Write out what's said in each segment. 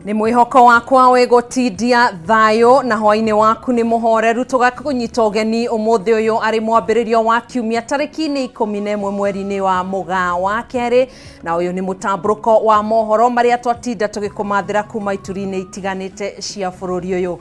Nĩ mwĩhoko wakwa wĩ gũtindia thayũ na hwainĩ waku nĩ mũhoreru. Tũgakũnyita ũgeni ũmũthĩ ũyũ arĩ mwambĩrĩrio wa kiumia tarĩki-inĩ 11 mweri-inĩ wa Mũgaa wa kerĩ, na ũyũ nĩ mũtambũrũko wa mohoro marĩa twatinda tũgĩkũmathĩra kuma ituri-inĩ itiganĩte cia bũrũri ũyũ.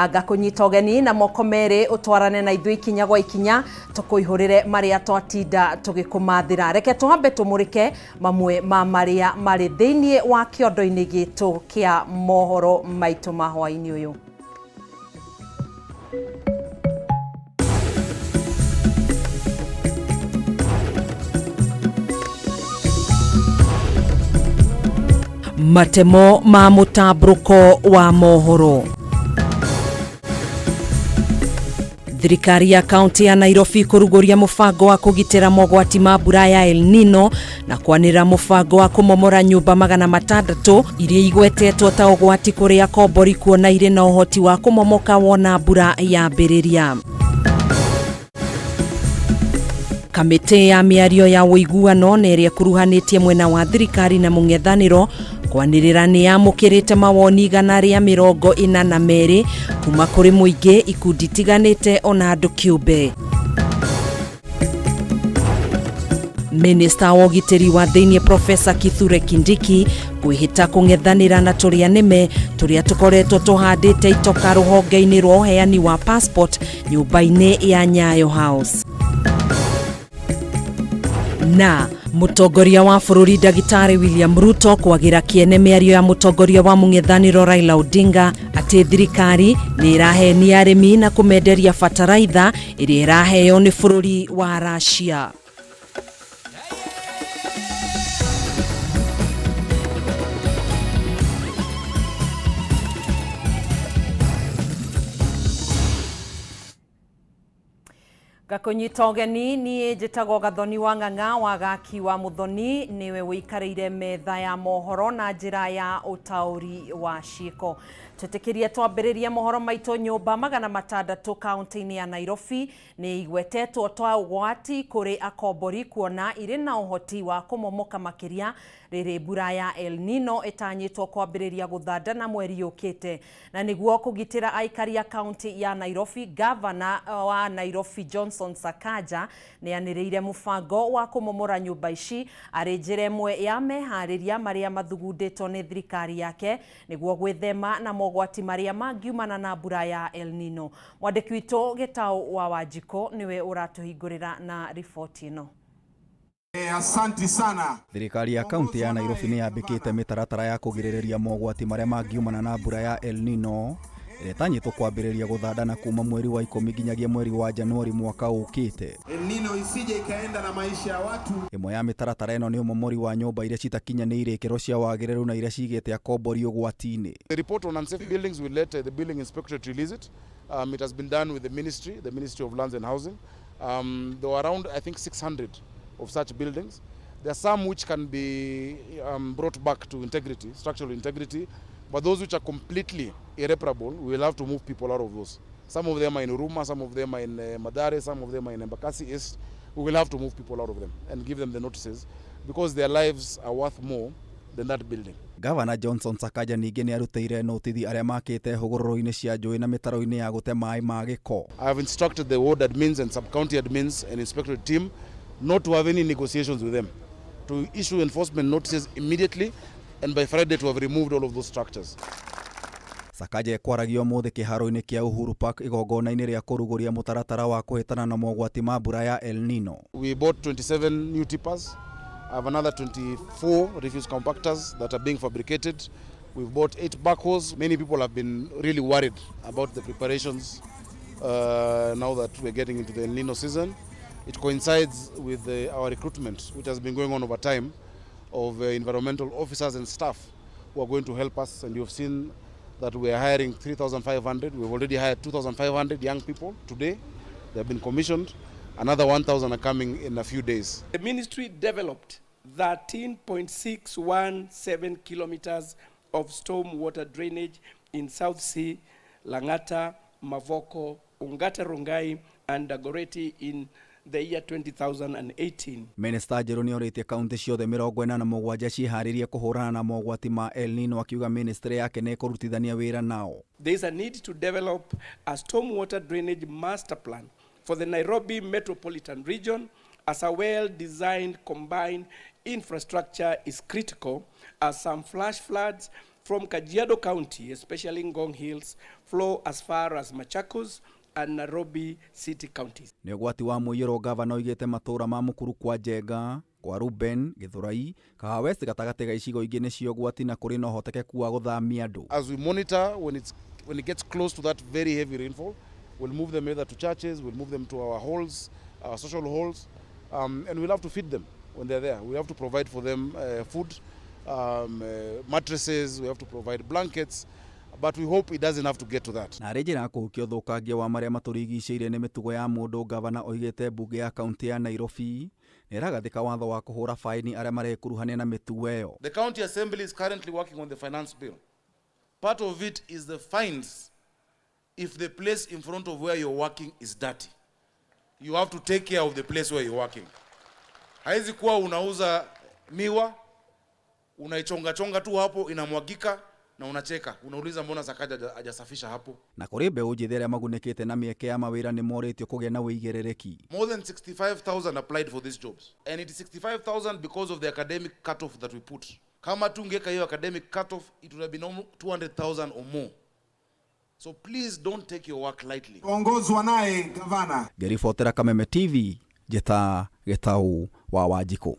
Ngakũnyita ũgeni na moko merĩ ũtwarane na ithuĩ ikinya gwa ikinya tũkũihũrĩre marĩa twatinda tũgĩkũmathĩra. Reke twambe tũmũrĩke mamwe ma marĩa marĩ thĩinĩ wa kĩondo-inĩ gitũ kĩa mohoro maitũ ma hwaĩ-inĩ ũyũ. Matemo ma mũtambũrũko wa mohoro. Thirikari ya kaunti ya Nairobi kũrugũria mũbango wa kũgitĩra mogwati ma mbura ya El Nino na kwanĩrĩra mũbango wa kũmomora nyũmba 600 iria igwetetwo ta ũgwati kũrĩ akombori kuona irĩ na ũhoti wa kũmomoka wona mbura yambĩrĩria. Kamĩtĩ ya mĩario ya ũiguano na ĩrĩa ĩkuruhanĩtie mwena wa thirikari na mũng'ethanĩro kwanĩrĩra nĩ yamũkĩrĩte mawoni 142 kuma kũrĩ mũingĩ, ikundi itiganĩte ona andũ kĩũmbe. Minista wa ũgitĩri wa thĩinĩ Profesa Kithure Kindiki kwĩhĩta kũng'ethanĩra na tũrĩa nĩme tũrĩa tũkoretwo tũhandĩte itoka rũhonge-inĩ rwa ũheani wa passport nyũmba-inĩ ya Nyayo House. Na mũtongoria wa bũrũri Ndagĩtarĩ William Ruto kwagĩra kĩene mĩario ya mũtongoria wa mũng'ethanĩro Raila Odinga atĩ thirikari nĩ ĩrahenia arĩmi na kũmenderia bataraitha ĩrĩa ĩraheo nĩ bũrũri wa Russia. Ngakũnyita ũgeni niĩ njĩtagwo Gathoni wa Ng'ang'a wa Gaki wa Mũthoni, nĩwe ũikarĩire metha ya mohoro na njĩra ya ũtaũri wa ciĩko. Twĩtĩkĩrie twambĩrĩrie mohoro maitũ nyũmba 600 kaunti-inĩ ya Nairobi nĩ igwetetwo ta ũgwati kũrĩ akombori kuona irĩ na ũhoti wa kũmomoka makĩria rĩrĩ mbura ya El Nino ĩtanyĩtwo kwambĩrĩria gũthandana mweri ũkĩte. Na nĩguo kũgitĩra aikari a kaunti ya Nairobi, gavana wa Nairobi Johnson Sakaja nĩ anĩrĩire mũbango wa kũmomora nyũmba ici arĩ njĩra ĩmwe ya meharĩria marĩa mathugundĩtwo nĩ thirikari yake nĩguo gwĩthema na mogwati marĩa mangiumana na mbura ya El Nino. Mwandĩki witũ Gĩtaũ wa Wanjikũ nĩwe ũratũhingũrĩra na riboti ĩno. Asanti sana. Thirikari ya kaunti ya Nairobi nĩ yambĩkĩte mĩtaratara ya kũgirĩrĩria mogwati marĩa mangiumana na mbura ya El Nino ĩrĩa ĩtanyĩtwo kwambĩrĩria gũthandana kuma mweri wa 10 nginyagia mweri wa Januari mwaka ũkĩte. El Nino isije ikaenda na maisha ya watu. Ĩmwe ya mĩtaratara ĩno nĩ ũmomori wa nyũmba iria citakinyanĩire ikĩro cia wagĩrĩru na iria cigĩte akombori ũgwati-inĩ. The report on unsafe buildings will let the building inspectorate release it. It has been done with the Ministry of Lands and Housing. There were around, I think, 600 of such buildings. There are some which can be brought back to integrity, structural integrity, but those which are completely irreparable, we will have to move people out of those. Some of them are in Huruma, some of them are in Mathare, some of them are in Embakasi East. We will have to move people out of them and give them the notices because their lives are worth more than that building. Gavana Johnson Sakaja ningĩ nĩ arutĩire notithi arĩa makĩte hũgũrũrũ-inĩ cia njũĩ na mĩtaro-inĩ ya gũte maĩ ma gĩko. I have instructed the ward admins and sub-county admins and inspectorate team not to have any negotiations with them, to issue enforcement notices immediately and by Friday to have removed all of those structures. Sakaja ekwaragia ũmũthĩ kĩharo-inĩ kĩa Uhuru Park igongona-inĩ rĩa kũrugũria mũtaratara wa kũhĩtana na mogwati ma mbura ya El Nino. We bought 27 new tippers. I have another 24 refuse compactors that are being fabricated. We've bought 8 backhoes. Many people have been really worried about the preparations now that we're getting into the El Nino season. It coincides with our recruitment, which has been going on over time, of environmental officers and staff who are going to help us. And you've seen that we are hiring 3,500. We've already hired 2,500 young people today. They have been commissioned. Another 1,000 are coming in a few days. The ministry developed 13.617 kilometers of storm water drainage in South Sea, Langata, Mavoko, Ongata Rongai, and Dagoretti in the year 2018. Minista Njeru nĩorĩtie kaunti ciothe 87 ciĩharĩrie kũhũrana na mogwati ma El Nino, akiuga ministry yake nĩ ĩkũrutithania wĩra nao. There is a need to develop a stormwater drainage master plan for the Nairobi metropolitan region, as a well-designed combined infrastructure is critical, as some flash floods from Kajiado County, especially Ngong Hills, flow as far as Machakos and Nairobi City counties. Nĩ ũgwati wa mũiyũro, gavana oigĩte matũũra ma Mukuru kwa Njenga, kwa Ruben, Githurai, Kahawa West gatagatĩ ga icigo ingĩ nĩcio ũgwati na kũrĩ na ũhotekeku wa gũthamia andũ. As we monitor, when it gets close to that very heavy rainfall, we'll move them either to churches, we'll move them to our halls, our social halls, and we'll have to feed them when they're there. We have to provide for them food, mattresses, we have to provide blankets, but we hope it doesn't have to get to that. Na arĩ njĩra ya kũhukia ũthũkangia wa marĩa matũrigicĩirie nĩ mĩtugo ya mũndũ, gavana oigĩte mbunge ya kaunti ya Nairobi nĩ ĩragathĩka watho wa kũhũra faini arĩa marekuruhania na mĩtugo ĩyo. The county assembly is currently working on the finance bill. Part of it is the fines if the place in front of where you're working is dirty. You have to take care of the place where you're working. Haizi kuwa unauza miwa, unaichonga-chonga tu hapo inamwagika na unacheka. Unauliza mbona Sakaja hajasafisha hapo. Na kũrĩ mbeũ njĩthĩ arĩa magunĩkĩte na mĩeke ya mawĩra nĩ morĩtio kũgĩa na wĩigĩrĩrĩki. More than 65,000 applied for these jobs. And it is 65,000 because of the academic cutoff that we put. Kama tungeka hiyo academic cutoff, it would have been 200,000 or more. So please don't take your work lightly. Ongozwa naye gavana. Ngĩribotera Kameme TV, njĩta Gĩtau wa Wanjikũ.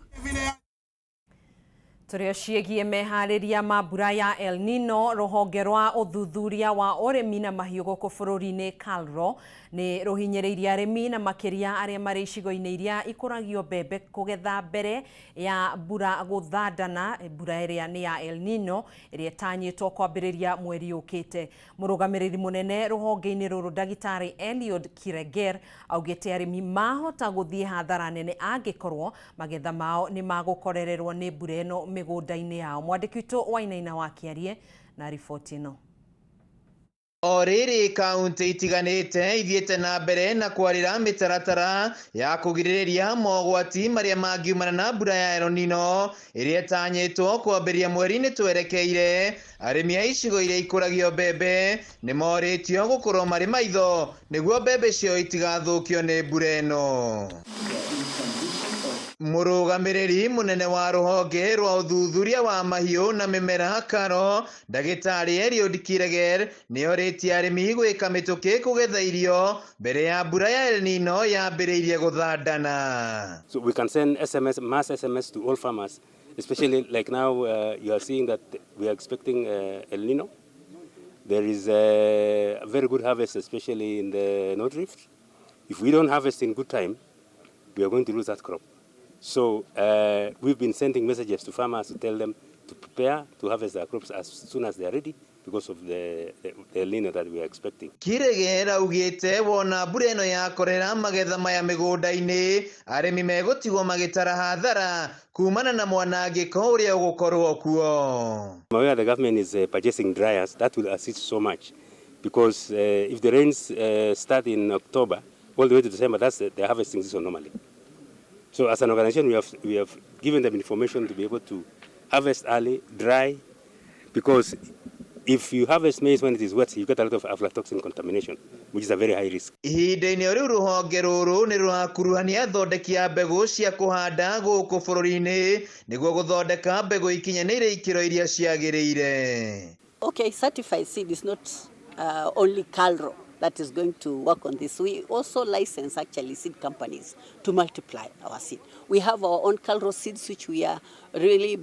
Tũrĩ ciĩgiĩ meharĩria ma mbura ya El Nino, rũhonge rwa ũthuthuria wa ũrĩmi na mahiũ gũkũ bũrũri-inĩ KALRO nĩ rũhinyĩrĩirie arĩmi na makĩria arĩa marĩ icigo-inĩ iria ikũragio mbembe kũgetha mbere ya mbura gũthandana, mbura ĩrĩa nĩ ya El Nino ĩrĩa ĩtanyĩtwo kwambĩrĩria mweri ũkĩte. Mũrũgamĩrĩri mũnene rũhonge-inĩ rũrũ ndagĩtarĩ Eliud Kireger augĩte arĩmi mahota gũthiĩ hathara nene angĩkorwo magetha mao nĩ magũkorererwo nĩ mbura ĩno mĩgũnda-inĩ yao. Mwandĩki witũ Wainaina wa Kĩarie na riboti ĩno. O rĩrĩ kaunti itiganĩte ithiĩte na mbere na kwarĩra mĩtaratara ya kũgirĩrĩria mogwati marĩa mangiumana na mbura ya El Nino ĩrĩa ĩtanyĩtwo kwambĩrĩria mweri-inĩ twerekeire. Arĩmi a icigo iria ikũragio mbembe nĩ morĩtio gũkorwo marĩ maitho nĩguo mbembe ciao itigathũkio nĩ mbura ĩno. Mũrũgamĩrĩri mũnene wa rũhonge rwa ũthuthuria wa mahiũ na mĩmera KALRO ndagĩtarĩ Eliud Kireger nĩorĩtie arĩmi gwĩka mĩtũkĩ kũgetha irio mbere ya mbura ya El Nino yambĩrĩirie gũthandana. So we can send SMS, mass SMS to all farmers, especially like now you are seeing that we are expecting El Nino. There is a very good harvest, especially in the North Rift. If we don't harvest in good time, we are going to lose that crop. So we've been sending messages to farmers to tell them to prepare to harvest their crops as soon as they are ready because of the El Nino that we are expecting. Kireger augĩte wona mbura ĩno yakorera magetha maya mĩgũnda-inĩ, arĩmi megũtigwo magĩtara hathara kumana na mwanangĩko ũrĩa ũgũkorwo kuo. Where the government is purchasing dryers, that will assist so much because if the rains start in October all the way to December, that's the harvesting season normally. So as an organization, we have given them information to be able to harvest early, dry, because if you harvest maize when it is wet, you get a lot of aflatoxin contamination, which is a very high risk. Ihinda-inĩ rĩu rũhonge rũrũ nĩ rũrakuruhania athondeki a mbegũ cia kũhanda gũkũ bũrũri-inĩ nĩguo gũthondeka mbegũ ikinyanĩire ikĩro iria ciagĩrĩire. Okay, certified seed is not only KALRO that is going to work on this. We also license actually seed companies to multiply our seed. We have our own KALRO seeds, which we are really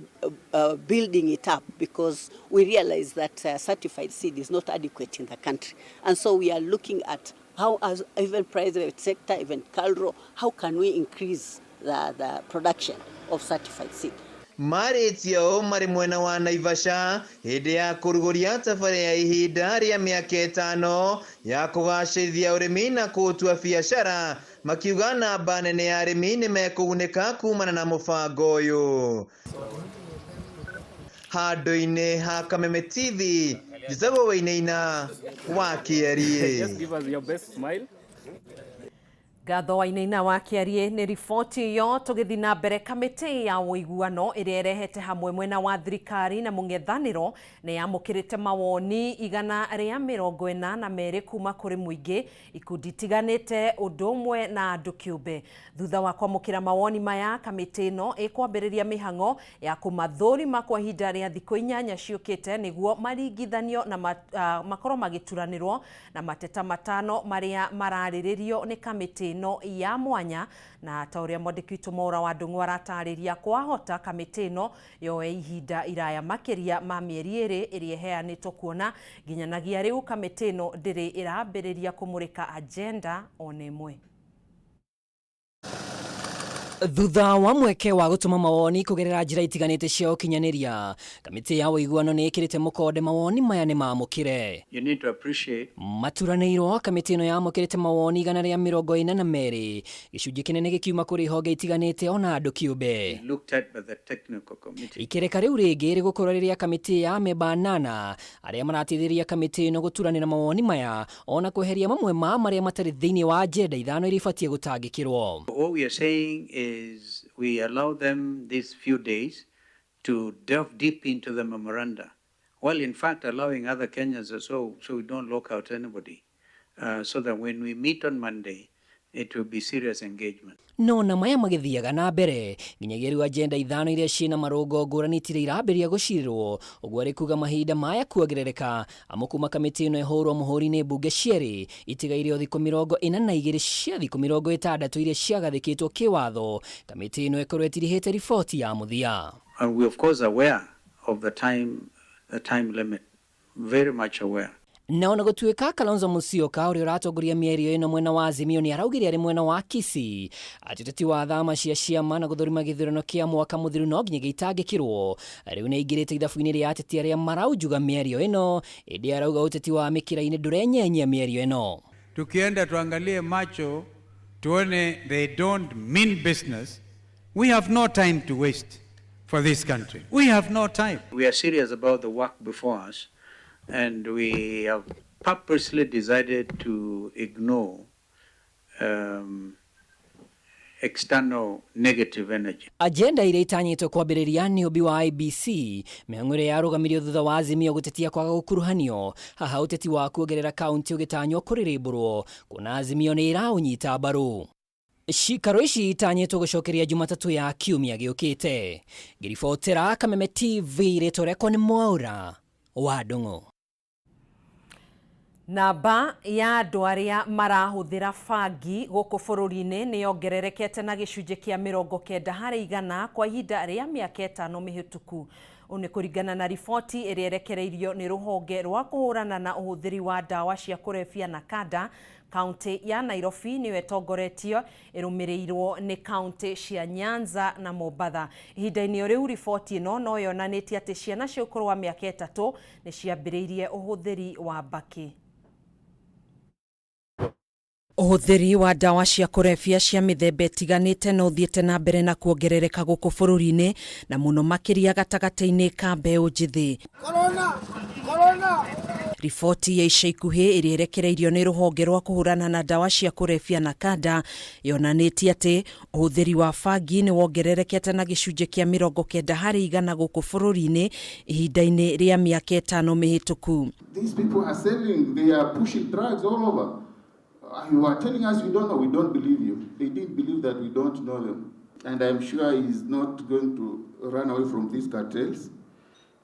building it up because we realize that certified seed is not adequate in the country. And so we are looking at how, as even private sector, even KALRO, how can we increase the production of certified seed? Marĩtie ũũ marĩ mwena wa Naivasha hĩndĩ ya kũrugũria tabarĩra ya ihinda rĩa mĩaka 5 ya kũgacĩrithia ũrĩmi na kũũtua biacara, makiuga namba nene ya arĩmi nĩ mekũgunĩka kumana na mũbango ũyũ. Handũ-inĩ ha Kameme TV, njĩtagwo Wainaina wa Kĩerie. Just give us your best smile. Ngatho Wainaina wa Kĩarie nĩ riboti ĩyo. Tũgĩthiĩ na mbere, kamĩtĩ ya ũiguano ĩrĩa ĩrehete hamwe mwena wa thirikari na mũng'ethanĩro nĩ yamũkĩrĩte mawoni 142 kuma kũrĩ mũingĩ, ikundi itiganĩte, ũndũ ũmwe na andũ kĩũmbe. Thutha wa kwamũkĩra mawoni maya, kamĩtĩ ĩno ĩkwambĩrĩria mĩhang'o ya kũmathũrima kwa ihinda rĩa thikũ 8 ciũkĩte nĩguo maringithanio na makorwo magĩturanĩrwo na mateta 5 marĩa mararĩrĩrio nĩ kamĩtĩ ĩno ya mwanya. Na ta ũrĩa mwandĩki witũ Mwaura wa Ndung'u aratarĩria, kwahota kamĩtĩ ĩno yoe ihinda iraya makĩria ma mĩeri 2 ĩrĩa ĩheanĩtwo, kuona nginyanagia rĩu kamĩtĩ ĩno ndĩrĩ ĩrambĩrĩria kũmũrĩka agenda ona ĩmwe. Thutha wa mweke wa gũtũma mawoni kũgerera njĩra itiganĩte cia ũkinyanĩria, kamĩtĩ ya ũiguano nĩ ĩkĩrĩte mũkonde mawoni maya nĩ mamũkĩre. You need to appreciate Maturanĩirwo, kamĩtĩ ĩno yamũkĩrĩte mawoni 142, gĩcunjĩ kĩnene gĩkiuma kũrĩ honge itiganĩte ona andũ kĩũmbe. Looked at by the technical committee. Ikereka rĩu rĩngĩ rĩgũkorwo rĩrĩa kamĩtĩ ya amemba 8 arĩa marateithĩrĩria kamĩtĩ ĩno gũturanĩra mawoni maya ona kweheria mamwe ma marĩa matarĩ thĩinĩ wa agenda 5 iria ibatiĩ gũtangĩkĩrwo. What we are saying is we allow them these few days to delve deep into the memoranda, while in fact allowing other Kenyans as well, so we don't lock out anybody, so that when we meet on Monday, it will be serious engagement. No na maya magĩthiaga na mbere, nginyagia rĩu agenda 5 iria ciĩna marũngo ngũrani itirĩ irambĩrĩria gũcirĩrwo. Ũguo arĩ kuga mahinda maya kuongerereka, amu kuma kamĩtĩ ĩno ĩhũrwo mũhũri nĩ mbunge cierĩ, itigaire o thikũ 42 cia thikũ 60 iria ciagathĩkĩtwo kĩwatho kamĩtĩ ĩno ĩkorwo ĩtirihĩte riboti ya mũthia. And we of course aware of the time limit, very much aware. Na ona gũtuĩka Kalonzo Musyoka ũrĩa ũratongoria mĩario ĩno mwena wa Azimio nĩ araugire arĩ mwena wa Kisii atĩ ũteti wa thama cia ciama na gũthũrima gĩthurano kĩa mwaka mũthiru no nginya gĩitangĩkĩrwo, rĩu nĩ aingĩrĩte ithabu-inĩ rĩa ateti arĩa maraunjuga mĩario ĩno, ĩndĩ arauga ũteti wa mĩkĩra-inĩ ndũrenyenyia mĩario ĩno. Tukienda tuangalie macho tuone they don't mean business. We have no time to waste for this country. We have no time. We are serious about the work before us, and we have purposely decided to ignore external negative energy. Agenda iria itanyĩtwo kwambĩrĩria nĩ ũmbi wa IEBC, mĩhang'o ĩrĩa yarũgamirio thutha wa Azimio gũtetia kwaga gũkuruhanio haha, ũteti wa kuongerera kaunti ũgĩtanywo kũrĩrĩmbũrwo kuona Azimio nĩ ĩraũnyita mbaru. Cikaro ici itanyĩtwo gũcokeria Jumatatũ ya kiumia gĩũkĩte. Ngĩribotera Kameme TV, rĩtwa rĩakwa nĩ Mwaura wa Ndung'u. Namba ya andũ arĩa marahũthĩra bangi gũkũ bũrũri-inĩ nĩ yongererekete na gĩcunjĩ kĩa 90% kwa ihinda rĩa mĩaka 5 mĩhĩtũku. Ũũ nĩ kũringana na riboti ĩrĩa ĩrekereirio nĩ rũhonge rwa kũhũrana na ũhũthĩri wa ndawa cia kũrebia NACADA. Kaunti ya Nairobi nĩyo ĩtongoretio ĩrũmĩrĩirwo nĩ kaunti cia Nyanza na Mombatha. Ihinda-inĩ o rĩu, riboti ĩno no yonanĩtie atĩ ciana cia ũkũrũ wa mĩaka 3 nĩ ciambĩrĩirie ũhũthĩri wa mbakĩ. Ũhũthĩri wa ndawa cia kũrebia cia mĩthemba ĩtiganĩte no ũthiĩte na mbere na kuongerereka gũkũ bũrũri-inĩ, na mũno makĩria gatagatĩ-inĩ ka mbeũ njĩthĩ. Riboti ya ica ikuhĩ ĩrĩa ĩrekereirio nĩ rũhonge rwa kũhũrana na ndawa cia kũrebia NACADA yonanĩtie atĩ ũhũthĩri wa bangi nĩ wongererekete na gĩcunjĩ kĩa 90% gũkũ bũrũri-inĩ ihinda-inĩ rĩa mĩaka 5 mĩhĩtũku. These people are selling, they are pushing drugs all over. You are telling us you don't know, we don't believe you. They didn't believe that we don't know them. And I'm sure he's not going to run away from these cartels.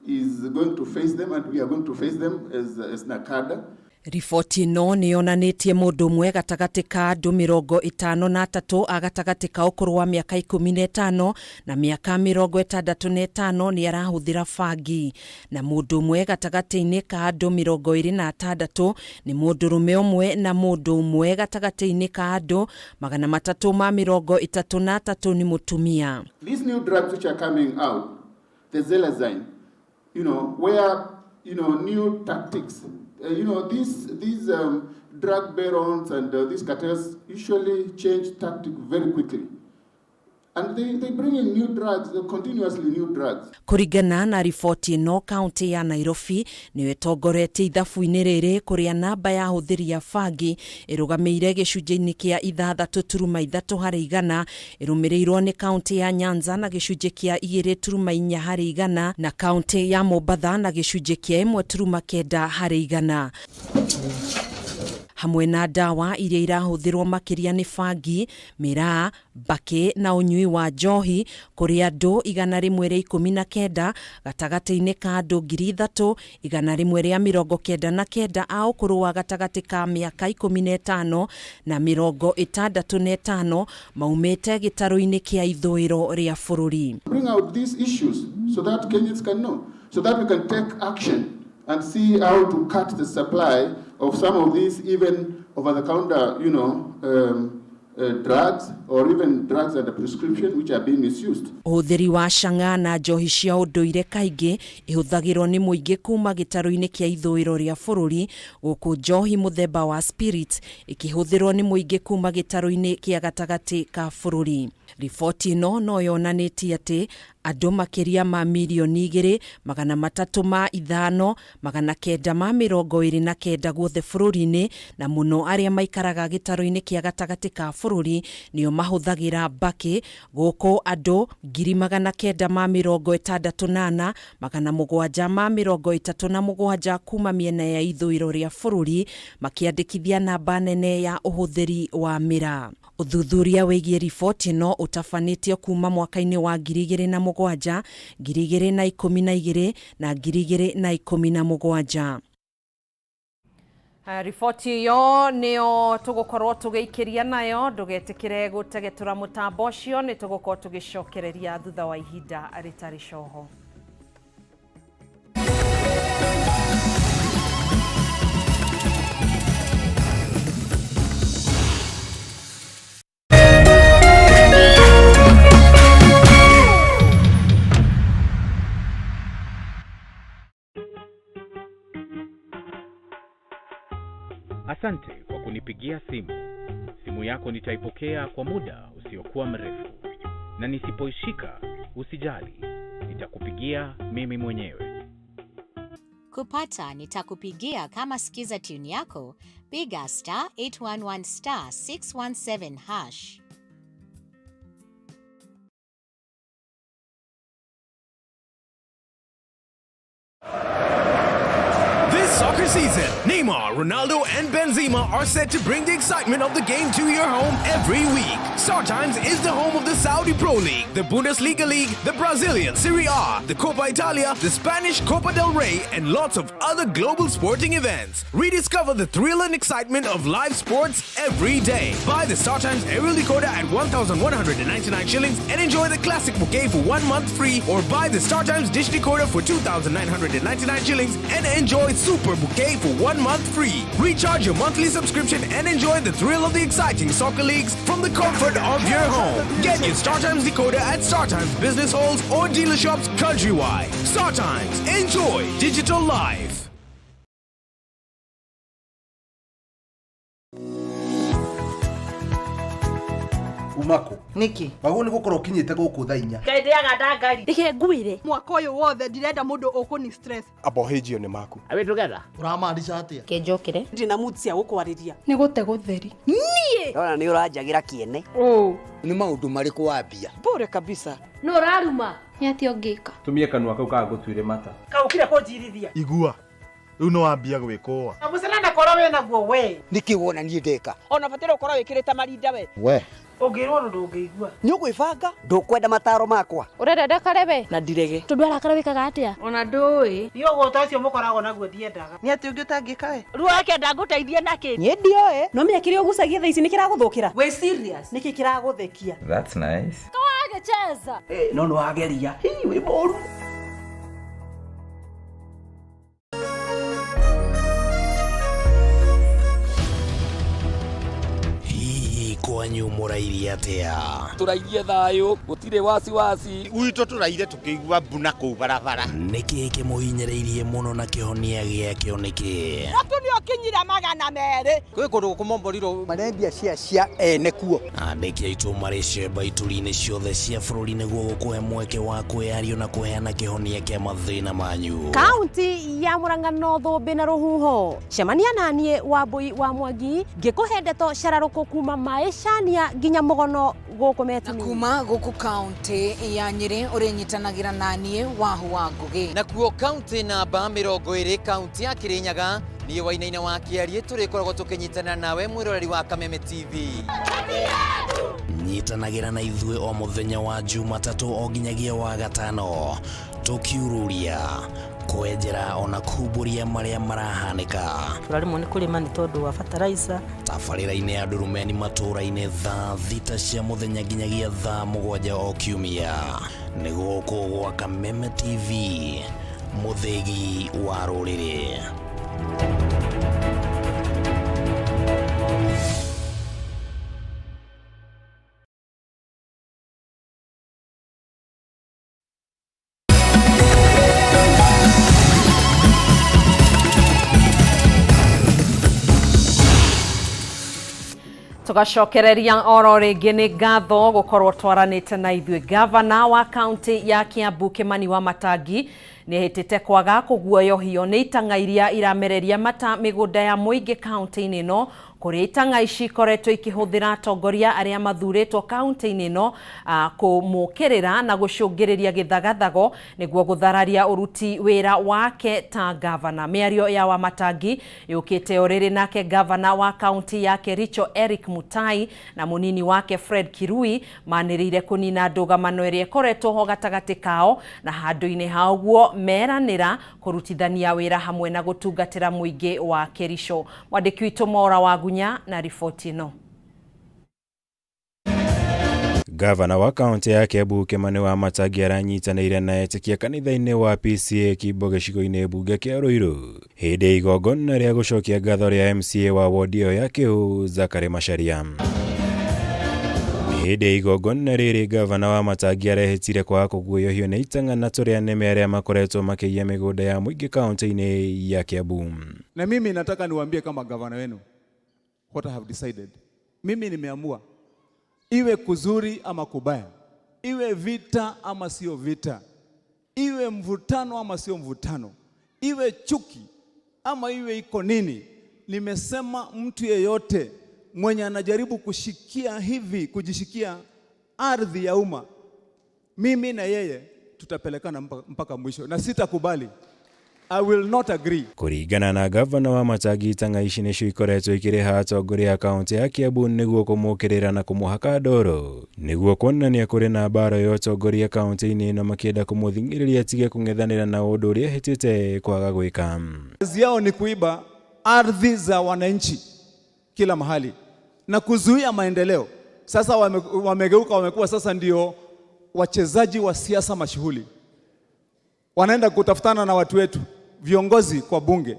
He's going to face them, and we are going to face them as NACADA. Riboti ĩno nĩ yonanĩtie mũndũ ũmwe gatagatĩ ka andũ 53 a gatagatĩ ka ũkũrũ wa mĩaka 15 na mĩaka 65 nĩ arahũthĩra bangi, na mũndũ ũmwe gatagatĩ-inĩ ka andũ 26 nĩ mũndũrũme ũmwe, na mũndũ ũmwe gatagatĩ-inĩ ka andũ 333 nĩ mũtumia. These new drugs which are coming out, the xylazine, where, new tactics, these drug barons and these cartels usually change tactic very quickly. And they bring in new drugs, continuously new drugs. Kũringana na riboti ĩno, kaunti ya Nairobi nĩyo ĩtongoretie ithabu-inĩ rĩrĩ, kũrĩa namba ya ahũthĩri a bangi ĩrũgamĩire gĩcunjĩ-inĩ kĩa 6.3 harĩ igana, ĩrũmĩrĩirwo nĩ kaunti ya Nyanza na gĩcunjĩ kĩa 2.4 harĩ igana, na kaunti ya Mombatha na gĩcunjĩ kĩa 1.9 harĩ igana. Hamwe na ndawa iria irahũthĩrwo makĩria nĩ bangi, mĩraa, mbakĩ na ũnyui wa njohi, kũrĩ andũ 119 gatagatĩ-inĩ ka andũ 3,199 a ũkũrũ wa gatagatĩ ka mĩaka 15 na 65 maumĩte gĩtarũ-inĩ kĩa ithũĩro rĩa bũrũri. Bring out these issues so that Kenyans can know, so that we can take action and see how to cut the supply of some of these even over-the-counter, drugs or even drugs under prescription which are being misused. Ũhũthĩri wa cang'a na njohi cia ũndũire kaingĩ ihũthagĩrwo nĩ mũingĩ kuma gĩtarũ-inĩ kĩa ithũĩro rĩa bũrũri, gũkũ njohi mũthemba wa spirit ĩkĩhũthĩrwo nĩ mũingĩ kuma gĩtarũ-inĩ kĩa gatagatĩ ka bũrũri. Riboti ĩno no yonanĩtie atĩ andũ makĩria ma mirioni 2 305 929 guothe bũrũri-inĩ, na mũno arĩa maikaraga gĩtarũ-inĩ kĩa gatagatĩ ka bũrũri nĩo mahũthagĩra mbakĩ, gũkũ andũ 964 737 kuma mĩena ya ithũĩro rĩa bũrũri makĩandĩkithia namba nene ya ũhũthĩri wa mĩraa. Ũthuthuria wĩgiĩ riboti ĩno ũtabanĩtio kuma mwaka-inĩ wa 2007, 2012 na 2017. Riboti ĩyo nĩyo tũgũkorwo tũgĩikĩria nayo. Ndũgetĩkĩre gũtegetũra mũtambo ũcio, nĩ tũgũkorwo tũgĩcokereria thutha wa ihinda rĩtarĩ coho. Asante kwa kunipigia simu. Simu yako nitaipokea kwa muda usiokuwa mrefu, na nisipoishika usijali, nitakupigia mimi mwenyewe. Kupata nitakupigia kama skiza tune yako, piga star 811 star 617 hash. This soccer season, Neymar, Ronaldo, and Benzema are set to bring the excitement of the game to your home every week. StarTimes is the home of the Saudi Pro League, the Bundesliga League, the Brazilian Serie A, the Coppa Italia, the Spanish Copa del Rey, and lots of other global sporting events. Rediscover the thrill and excitement of live sports every day. Buy the StarTimes aerial decoder at 1,199 shillings and enjoy the classic bouquet for 1 month free, or buy the StarTimes dish decoder for 2,999 shillings and enjoy Super Bouquet for 1 month free. Recharge your monthly subscription and enjoy the thrill of the exciting soccer leagues from the comfort of your home. Get your StarTimes decoder at StarTimes business halls or dealer shops countrywide. StarTimes, enjoy digital life. Umako. Niki. Wagwo nĩ gũkorwo ũkinyĩte gũkũ thaa 4. Ngai ndĩaga ndangari. Reke ngwĩre. Mwaka ũyũ wothe ndirenda mũndũ ũkũni stress. Abohĩnjio nĩ maku. Are we together? Ũramaanisha atĩa? Kĩnjũkĩre. Ndina mood cia gũkwarĩria. Nĩ gũte gũtheri. Niĩ. Ndona nĩ ũranjagĩra kĩene. Ũ. Nĩ maũndũ marĩkũ wambia? Bure kabisa. Nũ ũraruma? Nĩ atĩa ũngĩka? Tumie kanua kau kagũtuire mata. Kaũkire kũnjirithia. Igua. Rĩu nĩ wambia gwĩkũa. Na mũcere korwo wĩna guo we. Nĩkĩ wona niĩ ndeka? Ona bataire ũkorwo wĩkĩrĩte marinda we. We. Ũngĩrwo ũndũ ndũngĩigua. Nĩ ũgwĩbanga? Ndũkwenda mataro makwa. Ũrenda ndakare we? Na ndirege. Tondũ arakara wĩkaga atĩa? Ona ndũĩ. Niĩ ũgũta ũcio mũkoragwo naguo ndiendaga. Nĩ atĩ ũngĩ ũtangĩka we? Ruo kenda ngũteithie nakĩ? Niĩ ndioĩ. No menya kĩrĩa ũgucagia thaa ici nĩ kĩragũthũkĩra. Wĩ serious? Nĩkĩ kĩragũthekia? That's nice. Kawagĩcheza. No nĩ wageria. Hii wĩ mũru. Hihi kwanyu Kwanyu mũrairie atĩa? Tũrairie thayũ, gũtirĩ wasiwasi. Gwitũ tũraire tũkĩigua mbuna kũu barabara. Nĩkĩ kĩmũhinyĩrĩirie mũno na kĩhonia gĩakĩo nĩkĩ? Mũtu nĩ ũkinyire 200. Kwĩ kũndũ gũkũmomborirwo marendia cia cia ene kuo. Andĩki aitũ marĩ cemba ituri-inĩ ciothe cia bũrũri nĩguo gũkũhe mweke wa kwĩyario na kũheana kĩhonia kĩa mathĩna manyu. Kaunti ya Murang'a no thũmbĩ na rũhuho. Cemania naniĩ Wambui wa Mwangi ngĩkũhe ndeto cararũkũ kuma maĩcania nginya mũgono gũkũ Metini. Kuma gũkũ kaunti ya Nyĩrĩ ũrĩnyitanagĩra naniĩ Wahu wa Ngũgĩ. Nakuo kaunti namba 20 kaunti ya Kirinyaga niĩ Wainaina wa Kĩariĩ tũrĩkoragwo tũkĩnyitana nawe mwĩroreri wa Kameme TV. Nyitanagĩra na ithuĩ o mũthenya wa Jumatatũ o nginyagia wa gatano tũkiururia kwenjera ona kumbũria marĩa marahanĩka. Tũraremwo nĩ kũrĩma nĩ tondũ wa fertilizer. Tabarĩra-inĩ ya Ndurumeni matũũra-inĩ thaa 6 cia mũthenya nginyagia thaa 7 o kiumia. Nĩ gũkũ gwa Kameme TV, mũthĩgi wa rũrĩrĩ. Tugacokereria oro rĩngĩ nĩ ngatho gũkorwo twaranĩte na ithuĩ. Gavana wa kaunti ya Kiambu Kimani Wamatangi nĩ ehĩtĩte kwaga kũguoyohio nĩ itang'a iria iramereria mata mĩgũnda ya mũingĩ kaunti-inĩ ĩno, kũrĩa itang'a ici ikoretwo ikĩhũthĩra atongoria arĩa mathurĩtwo kaunti-inĩ ĩno kũmũkĩrĩra na gũcũngĩrĩria gĩthagathago nĩguo gũthararia ũruti wĩra wake ta gavana. Mĩario ya Wamatangi yũkĩte o rĩrĩ nake gavana wa kaunti ya Kericho Eric Mutai na mũnini wake Fred Kirui manĩrĩire kũnina ndũgamano ĩrĩa ĩkoretwo ho gatagatĩ kao, na handũ-inĩ ha ũguo meranĩra kũrutithania wĩra hamwe na gũtungatĩra mũingĩ wa Kericho. Mwandĩki witũ Mora wa Gunya na riboti ĩno. Gavana wa kaunti ya Kiambu Kimani Wamatangi aranyitanĩire na etĩkia kanitha-inĩ wa PCA Kimbo gĩcigo-inĩ mbunge kĩa Ruiru hĩndĩ ya igongona rĩa gũcokia ngatho rĩa MCA wa wodi ĩyo ya Kĩhu Zachary Macharia. Hĩndĩ ya igongona rĩrĩ gavana Wamatangi arehĩtire kwaga kũguoyohio nĩ itang'a na tũrĩa nĩme arĩa makoretwo makĩiya mĩgũnda ya mũingĩ kaunti-inĩ ya Kiambu. Na mimi nataka niwaambie kama gavana wenu what I have decided. Mimi nimeamua iwe kuzuri ama kubaya, iwe vita ama sio vita, iwe mvutano ama sio mvutano, iwe chuki ama iwe iko nini, nimesema mtu yeyote mwenye anajaribu kushikia hivi, kujishikia ardhi ya umma, mimi na yeye tutapelekana mpaka mwisho, na sitakubali. I will not agree. Kũringana na gavana Wamatangi, itang'a ici nĩcio ikoretwo ikĩrĩha atongoria a kaunti ya Kiambu nĩguo kũmũkĩrĩra na kũmũhaka ndoro nĩguo kuonania kũrĩ na mbara ya ũtongoria kaunti-inĩ ĩno, makĩenda kũmũthing'ĩrĩria atige kũng'ethanĩra na ũndũ ũrĩa ehĩtĩte kwaga gwĩka. Kazi yao ni kuiba ardhi za wananchi kila mahali na kuzuia maendeleo. Sasa wamegeuka, wamekuwa sasa ndio wachezaji wa siasa mashuhuli. Wanaenda kutafutana na watu wetu, viongozi kwa bunge,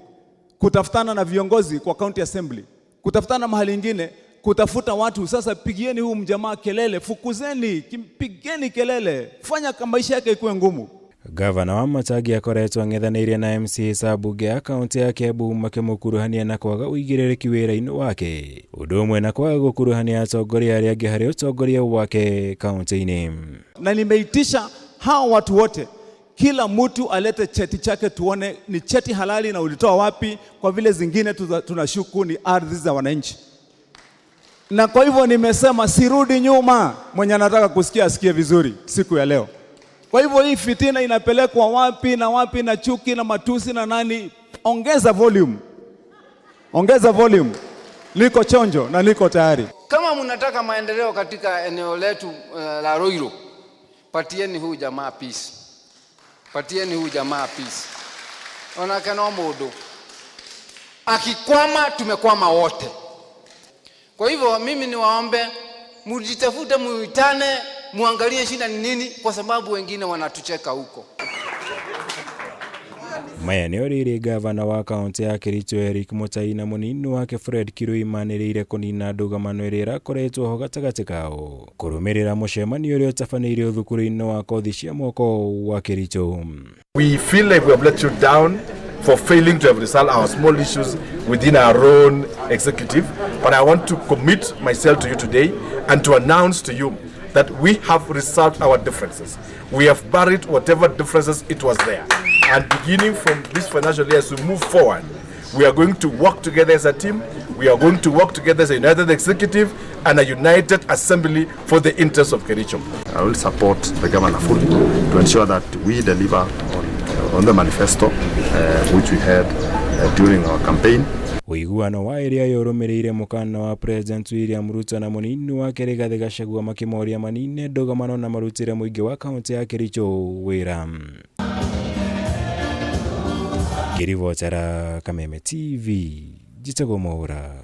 kutafutana na viongozi kwa county assembly, kutafutana mahali ingine, kutafuta watu. Sasa pigieni huu mjamaa kelele, fukuzeni, pigeni kelele, fanya maisha yake ikuwe ngumu. Gavana Wamatangi akoretwo ang'ethanĩire na MCA a mbunge ya kaunti ya Kiambu makĩmũkuruhania na kwaga ũigĩrĩrĩki wĩra-inĩ wake, ũndũ ũmwe na kwaga gũkuruhania atongoria arĩa angĩ harĩ ũtongoria wake kaunti-inĩ. Na nimeitisha hao watu wote, kila mtu alete cheti chake tuone ni cheti halali na ulitoa wapi, kwa vile zingine tunashuku ni ardhi za wananchi. Na kwa hivyo nimesema sirudi nyuma. Mwenye anataka kusikia asikie vizuri siku ya leo. Kwa hivyo hii fitina inapelekwa wapi na wapi, na chuki na matusi na nani? Ongeza volume, ongeza volume. Niko chonjo na niko tayari. Kama mnataka maendeleo katika eneo letu la Ruiru, patieni huyu jamaa peace. Patieni huyu jamaa peace. Onake no mundu akikwama, tumekwama wote. Kwa hivyo mimi niwaombe mjitafute, muitane, muangalie shida ni nini, kwa sababu wengine wanatucheka huko. Maya nĩ rĩrĩ gavana wa kaunti ya Kericho Eric Mutai na mũnini wake Fred Kirui manĩrĩire kũnina ndũgamano ĩrĩa ĩrakoretwo ho gatagatĩ kao kũrũmĩrĩra mũcemanio ũrĩa ũtabanĩirio thukuru-inĩ wa kothi cia moko wa Kericho. We feel like we have let you down for failing to have resolved our small issues within our own executive. But I want to commit myself to you today and to announce to you that we have resolved our differences. We have buried whatever differences it was there. And beginning from this financial year, as we move forward, we are going to work together as a team. We are going to work together as a united executive and a united assembly for the interests of Kericho. I will support the governor fully to ensure that we deliver on the manifesto which we had during our campaign. Ũiguano wa ĩrĩa yũrũmĩrĩire mũkana wa President William Ruto na mũnini wake Rigathĩ Gachagua makĩmoria manine ndũgamano na marutĩre mũingĩ wa kaunti ya Kericho wĩra. Ngĩribotera Kameme TV, njĩtagwo Mwaũra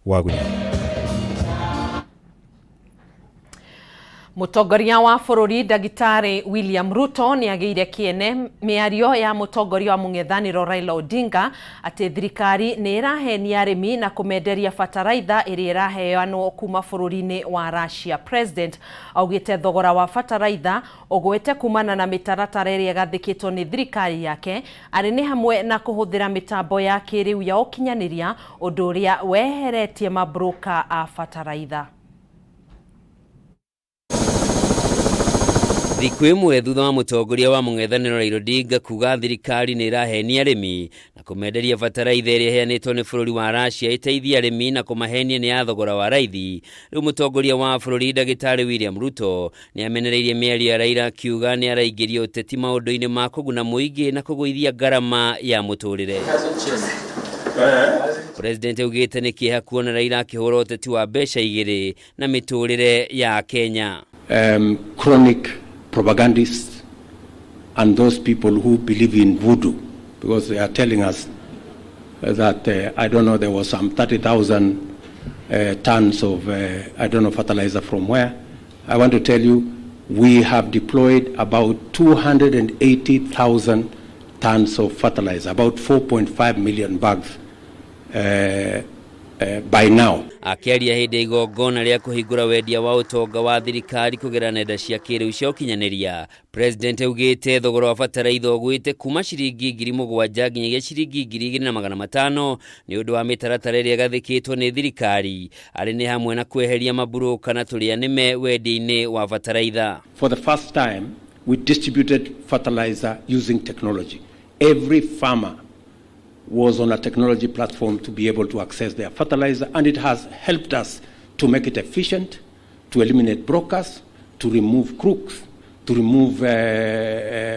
wa Gunya. Mũtongoria wa bũrũri ndagĩtarĩ William Ruto nĩ agĩire kĩene mĩario ya mũtongoria wa mũng'ethanĩro Raila Odinga atĩ thirikari nĩ ĩrahenia arĩmi na kũmenderia bataraitha ĩrĩa ĩraheanwo kuma bũrũri-inĩ wa Russia. President augĩte thogora wa bataraitha ũgwete kumana na mĩtaratara ĩrĩa ĩgathĩkĩtwo nĩ thirikari yake arĩ nĩ hamwe na kũhũthĩra mĩtambo ya kĩrĩu ya ũkinyanĩria, ũndũ ũrĩa weheretie mabroka a bataraitha. Thikũ ĩmwe thutha wa mũtongoria wa mũng'ethanĩro Raila Odinga kuga thirikari nĩ ĩrahenia arĩmi na kũmenderia bataraitha ĩrĩa ĩheanĩtwo nĩ bũrũri wa Russia ĩteithie arĩmi na kũmahenia nĩ ya thogora wa raithi, rĩu mũtongoria wa bũrũri ndagĩtarĩ William Ruto nĩ amenereirie mĩario ya Raila akiuga nĩ araingĩria ũteti maũndũ-inĩ ma kũguna mũingĩ na kũgũithia ngarama ya mũtũrĩre. President augĩte nĩ kĩeha kuona Raila akĩhũra ũteti wa mbeca igĩrĩ na mĩtũrĩre ya Kenya. Chronic propagandists and those people who believe in voodoo, because they are telling us that, I don't know, there was some 30,000 tons of, I don't know, fertilizer from where. I want to tell you, we have deployed about 280,000 tons of fertilizer, about 4.5 million bags by now. Akĩaria hĩndĩ ya igongona rĩa kũhingũra wendia wa ũtonga wa thirikari kũgerera nenda cia kĩrĩu cia ũkinyanĩria, President augĩte thogora wa bataraitha ũgwĩte kuma ciringi 7,000 nginyagia ciringi 2,500 nĩ ũndũ wa mĩtaratara ĩrĩa ĩgathĩkĩtwo nĩ thirikari, arĩ nĩ hamwe na kweheria maburũka na tũrĩa nĩme wendia-inĩ wa bataraitha. For the first time, we distributed fertilizer using technology. Every farmer was on a technology platform to be able to access their fertilizer, and it has helped us to make it efficient, to eliminate brokers, to remove crooks, to remove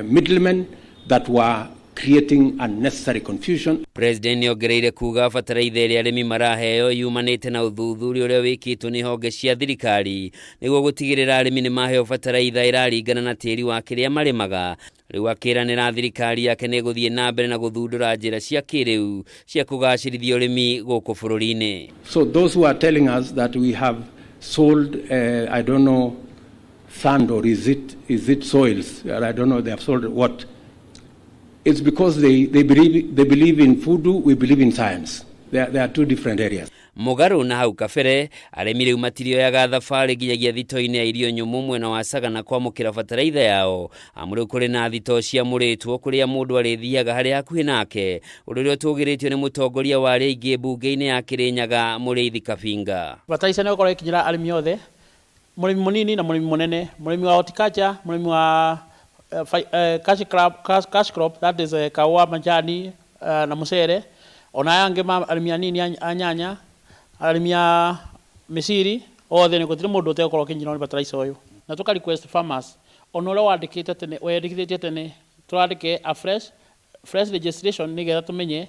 middlemen that were creating unnecessary confusion. President nĩongereire kuga bataraitha ĩrĩa arĩmi maraheo yumanĩte na ũthuthuria ũrĩa wĩkĩtwo nĩ honge cia thirikari nĩguo gũtigĩrĩra arĩmi nĩ maheo bataraitha ĩraringana na tĩri wa kĩrĩa marĩmaga. Rĩu akĩranĩra thirikari yake nĩ ĩgũthiĩ na mbere na gũthundũra njĩra cia kĩrĩu cia kũgacĩrithia ũrĩmi gũkũ bũrũri-inĩ. So those who are telling us that we have sold, I don't know, sand or is it soils? I don't know, they have sold what? It's because they believe in voodoo, we believe in science. There are two different areas. Mũgarũ na hau kabere, arĩmi rĩu matirioyaga thabarĩ nginyagia thito-inĩ ya irio nyũmũ mwena wa Sagana kwamũkĩra bataraitha yao, amu rĩu kũrĩ na thito ciamũrĩtwo kũrĩa mũndũ arĩthiaga harĩa hakuhĩ nake, ũndũ ũrĩa ũtũgĩrĩtio nĩ mũtongoria wa arĩa aingĩ mbunge-inĩ ya Kĩrĩnyaga Mũrĩithi Kabinga. Bataraitha nĩ ĩgũkorwo ĩkinyĩra arĩmi othe, mũrĩmi mũnini na mũrĩmi mũnene, mũrĩmi wa horticulture, mũrĩmi wa cash crop, that is kahũa, majani na mũcere, ona aya angĩ arĩmi anini a nyanya, arĩmi a mĩciri, othe nĩ gũtirĩ mũndũ ũtegũkorwo akĩnyitwo nĩ bataraitha ũyũ. Na tũka request farmers, ona ũrĩa wandĩkĩte tene, weyandĩkithĩtie tene, tũrandĩke a fresh registration nĩgetha tũmenye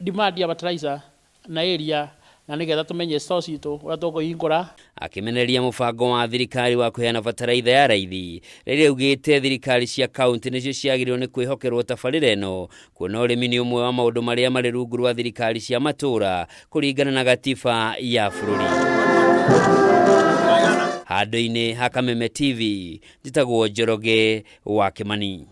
demand ya bataraitha na area, na nĩgetha tũmenye store citũ ũrĩa tũkũhingũra. Akĩmenereria mũbango wa thirikari wa kũheana bataraitha ya raithi, rĩrĩa augĩte thirikari cia kaunti nĩcio ciagĩrĩirwo nĩ kwĩhokerwo tabarĩra ĩno, kuona ũrĩmi nĩ ũmwe wa maũndũ marĩa marĩ rungu rwa thirikari cia matũũra kũringana na gatiba ya bũrũri. Handũ-inĩ ha Kameme TV, njĩtagwo Njoroge wa Kĩmani.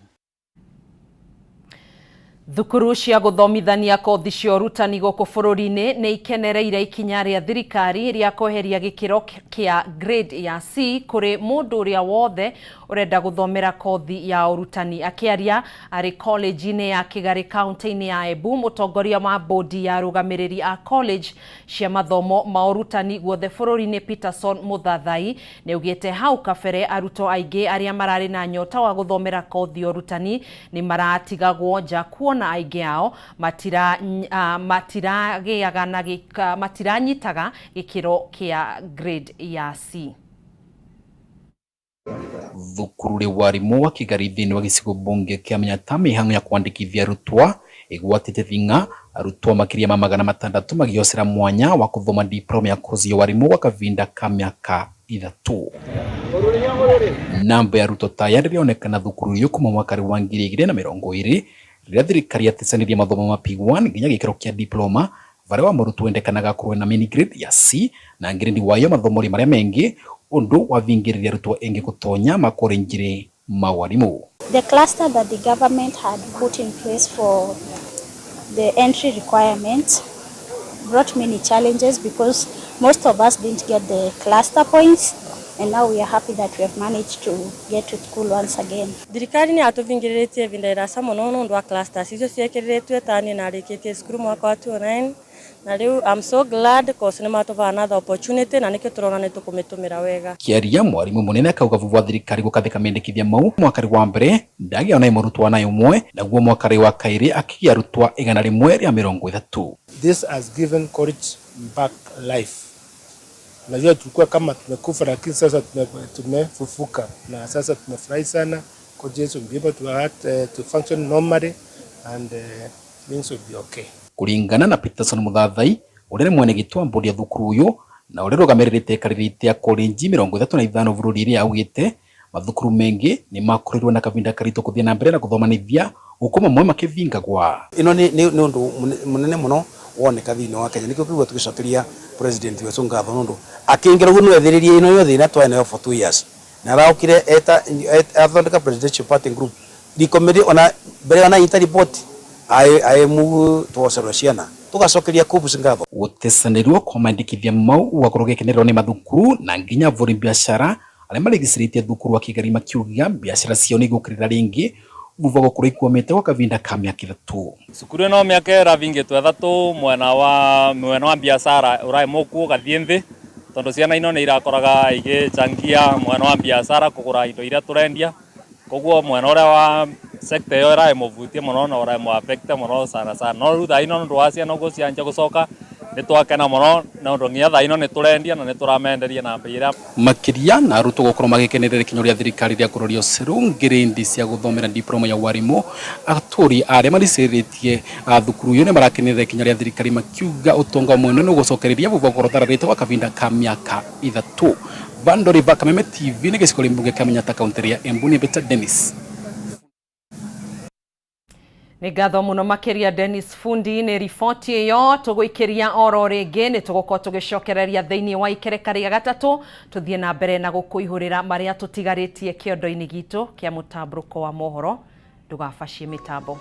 Thukuru cia gũthomithania kothi cia ũrutani gũkũ bũrũri-inĩ nĩ ikenereire ikinya rĩa thirikari rĩa kweheria gĩkĩro kĩa grade ya C kũrĩ mũndũ ũrĩa wothe ũrenda gũthomera kothi ya ũrutani. Akĩaria arĩ college-inĩ ya Kĩgarĩ kaunti-inĩ ya Embu, mũtongoria wa bodi ya arũgamĩrĩri a college cia mathomo ma ũrutani guothe bũrũri-inĩ Peterson Mũthathai nĩaugĩte hau kabere arutwo aingĩ arĩa mararĩ na nyota wa gũthomera kothi ya ũrutani nĩ maratigagwo nja kuona aingĩ ao matiragĩaga na matiranyitaga gĩkĩro kĩa grade ya C. Thukuru ri warimu wa Kigari thiini wa gicigo bunge kia Manyata mihango ya kwandikithia arutwa igwatite thing'a arutwo makiria ma 600 magiocera mwanya wa kuthoma diploma ya kozi ya warimu gwa kavinda ka miaka 3. Namba ya arutwo ta aya ndĩrĩonekana thukuru iyo kuma mwaka wa 2020 rĩrĩa thirikari yaticanirie mathomo ma P1 nginya gĩkĩro kĩa diploma varia wa mũrutwo wendekanaga akorwo na mini grade ya C na ngirindi wayo mathomo marĩa mengi undu wavingiriria arutwo engi gutonya makorenjire ma warimu. The cluster that the government had put in place for the entry requirements brought many challenges because most of us didn't get the cluster points, and now we are happy that we have managed to get to school once again. Thirikari ni atuvingiritie ivinda irasa muno nundu wa clusters icio ciekiriretwe tani narikitie cukuru mwaka wa 2009 na riu I'm so glad cause ni matuva another opportunity na nikio turona ni tukumitumira wega. Kiaria mwarimu munene akauga vuvu wa thirikari gukathika mendekithia mau mwakari wa mbere ndagia ona murutwa na umwe naguo mwakari wa kairi akigia arutwa 130. This has given courage back life. Unajua tulikuwa kama tumekufa, lakini sasa tumefufuka na sasa tumefurahi sana kwa Yesu be able to act, to function normally and things will be okay. Kuringana na Peterson Muthathai uria ni mwene gitwa mbodi ya thukuru uyu na uria rugamiriritie ikariritie ya college 35 bururi-ini augite mathukuru mengi ni makorirwo na kavinda karitu kuthie na mbere na kuthomanithia guku mamwe makivingagwa. Ino ni undu munene muno woneka thiini wa Kenya nikio kigwa tugicokeria president wetu ngatho nundu akiingira guo nwethiririe ino yothe ina twai nayo for 2 years na araukire eta athondeka presidential party group recommend ona mbere ona ita report ai mu twocerwo ciana tugacokeria KUCCPS ngatho. Gutecanirwo kwa mandikithia mau gwakorwo gikenererwo ni mathukuru na nginya avuri biashara aria marigiciritie thukuru wa Kigari makiuga biashara ciao ni igukirira ringi vuva gukorwo ikwamite gwa kavinda ka miaka 3. Cukuru ino miaka ĩravingĩtwo 3 mwena wa biashara ũraĩ mũkuo ũgathiĩ nthĩ tondu ciana ino nĩ irakoraga igĩchangia mwena wa biashara kũgũra indo iria tũrendia koguo mwena ũrĩa wa sector ĩyo ĩraĩ mũvutie mũno na ũraĩ mũ affect mũno sana sana no rĩu thaa ino nĩ ũndũ wa ciana ũguo cianjia gũcoka nĩ twakena mũno na ũndũ nginya thaa ino nĩ tũrendia na nĩ tũramenderia na mbei ĩrĩa makiria na arutwo gukorwo magikenerera ikinya ria thirikari ria kuroria ũceru ngirindi cia guthomera diploma ya warimu. Aturi aria mariciritie thukuru iyo ni marakenerera ikinya ria thirikari makiuga utonga mwene ni ugucokereria vuva gukorwo thararite gwa kavinda ka miaka 3. Bandori va Kameme TV ni gĩcigo mbunge kĩa Manyatta kaunti ya Embu ni Peter Dennis. Nĩ ngatho mũno makĩria Dennis Fundi nĩ riboti ĩyo tũgũikĩria oro rĩngĩ nĩ tũgũkorwo tũgĩcokereria thĩinĩ wa ikereka rĩa gatatũ tũthiĩ na mbere na gũkũihũrĩra marĩa tũtigarĩtie kĩondo-inĩ gitũ kĩa mũtambũrũko wa mohoro. Ndũgabacie mĩtambo.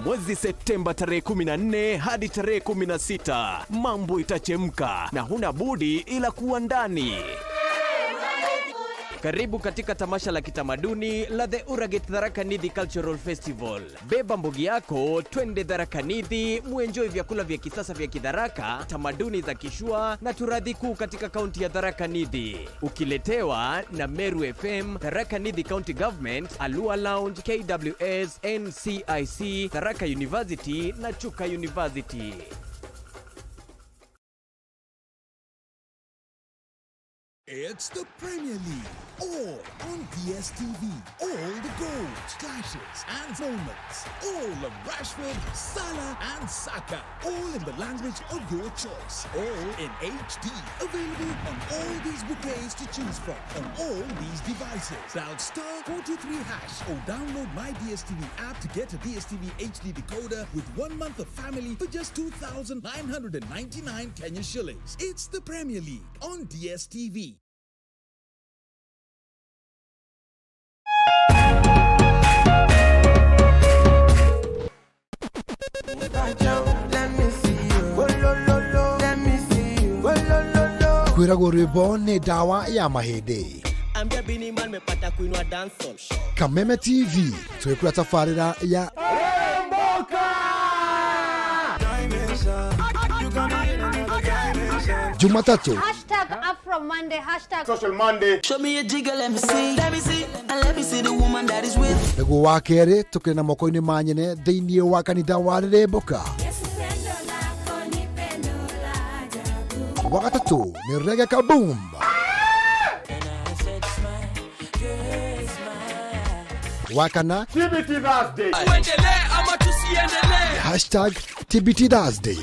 Mwezi Septemba tarehe 14 hadi tarehe 16, mambo itachemka na huna budi ila kuwa ndani. Karibu katika tamasha la kitamaduni la The Uraget Tharaka Nithi Cultural Festival. Beba mbogi yako, twende Tharaka Nithi, muenjoy vyakula vya kisasa vya Kitharaka, tamaduni za Kishua na turathi kuu katika kaunti ya Tharaka Nithi. Ukiletewa na Meru FM, Tharaka Nithi County Government, Alua Lounge, KWS, NCIC, Tharaka University na Chuka University. It's the Premier League, all on DSTV. All the goals, clashes, and moments. All of Rashford, Salah, and Saka. All in the language of your choice. All in HD. Available on all these bouquets to choose from on all these devices. Dial star 423 hash or download my DSTV app to get a DSTV HD decoder with 1 month of family for just 2,999 Kenya shillings. It's the Premier League on DSTV. Kwĩragwo rwĩmbo nĩ ndawa ya mahĩndĩ. Ambia Bini Man mepata kuinua dancehall. Kameme TV twĩkũra tabarĩra ya Jumatatu Hashtag Afro Monday, hashtag Social Monday. Show me a jigger, let me see. Let me see, and let me see the woman that is with. Nĩguo wa kerĩ tũkĩrĩ na moko-inĩ ma nyene thĩinĩ wa kanitha wa Rĩrĩmbũka. Wa gatatũ nĩ Reggae Kaboom. Wa kana TBT Thursday. Tuendelee ama tusiendelee? Hashtag TBT Thursday.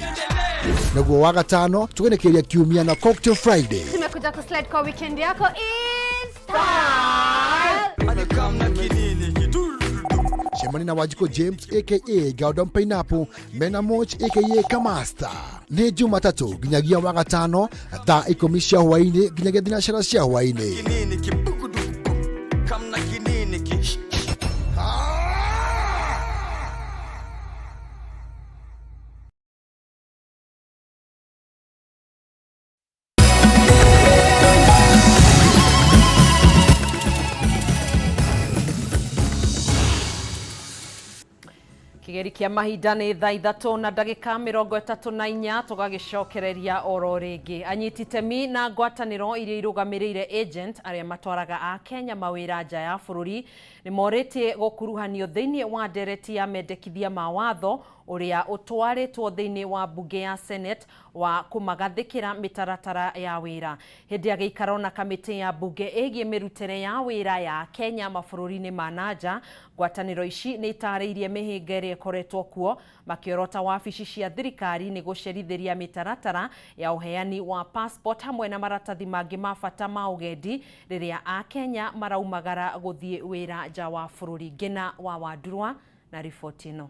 Naguo wa gatano tũgenekeria kiumia na Cocktail Friday. Tumekuja kuslide kwa weekend yako is style. Cemani na Wanjikũ James aka Galdon Pineapple mena Moch aka Kamasta nĩ Jumatatũ nginyagia wa gatano thaa 10 cia hwaĩ-inĩ nginyagia thinacara cia hwaĩ-inĩ. Kinini kibugudu kamna kinini ki. Kigeri kia mahinda nĩ thaa 3 na ndagĩka 34, tũgagĩcokereria oro rĩngĩ. Anyiti itemi na ngwatanĩro iria irũgamĩrĩire agent arĩa matwaraga a Kenya mawĩra nja ya bũrũri nĩ morĩtie gũkuruhanio thĩinĩ wa ndereti ya mendekithia ma watho ũrĩa ũtwarĩtwo thĩinĩ wa mbunge ya Senate wa kũmagathĩkĩra mĩtaratara ya wĩra. Hĩndĩ ya gĩikaro na kamĩtĩ ya mbunge ĩgiĩ mĩrutĩre ya wĩra ya Kenya mabũrũri-inĩ ma nanja, ngwatanĩro ici nĩ itarĩirie mĩhĩnga ĩrĩa ĩkoretwo kuo, makĩorota wabici cia thirikari nĩ gũcerithĩria mĩtaratara ya ũheani wa passport hamwe na maratathi mangĩ ma bata ma ũgendi rĩrĩa Akenya maraumagara gũthiĩ wĩra nja wa bũrũri. Ngĩna wa Wandurwa na riboti ĩno.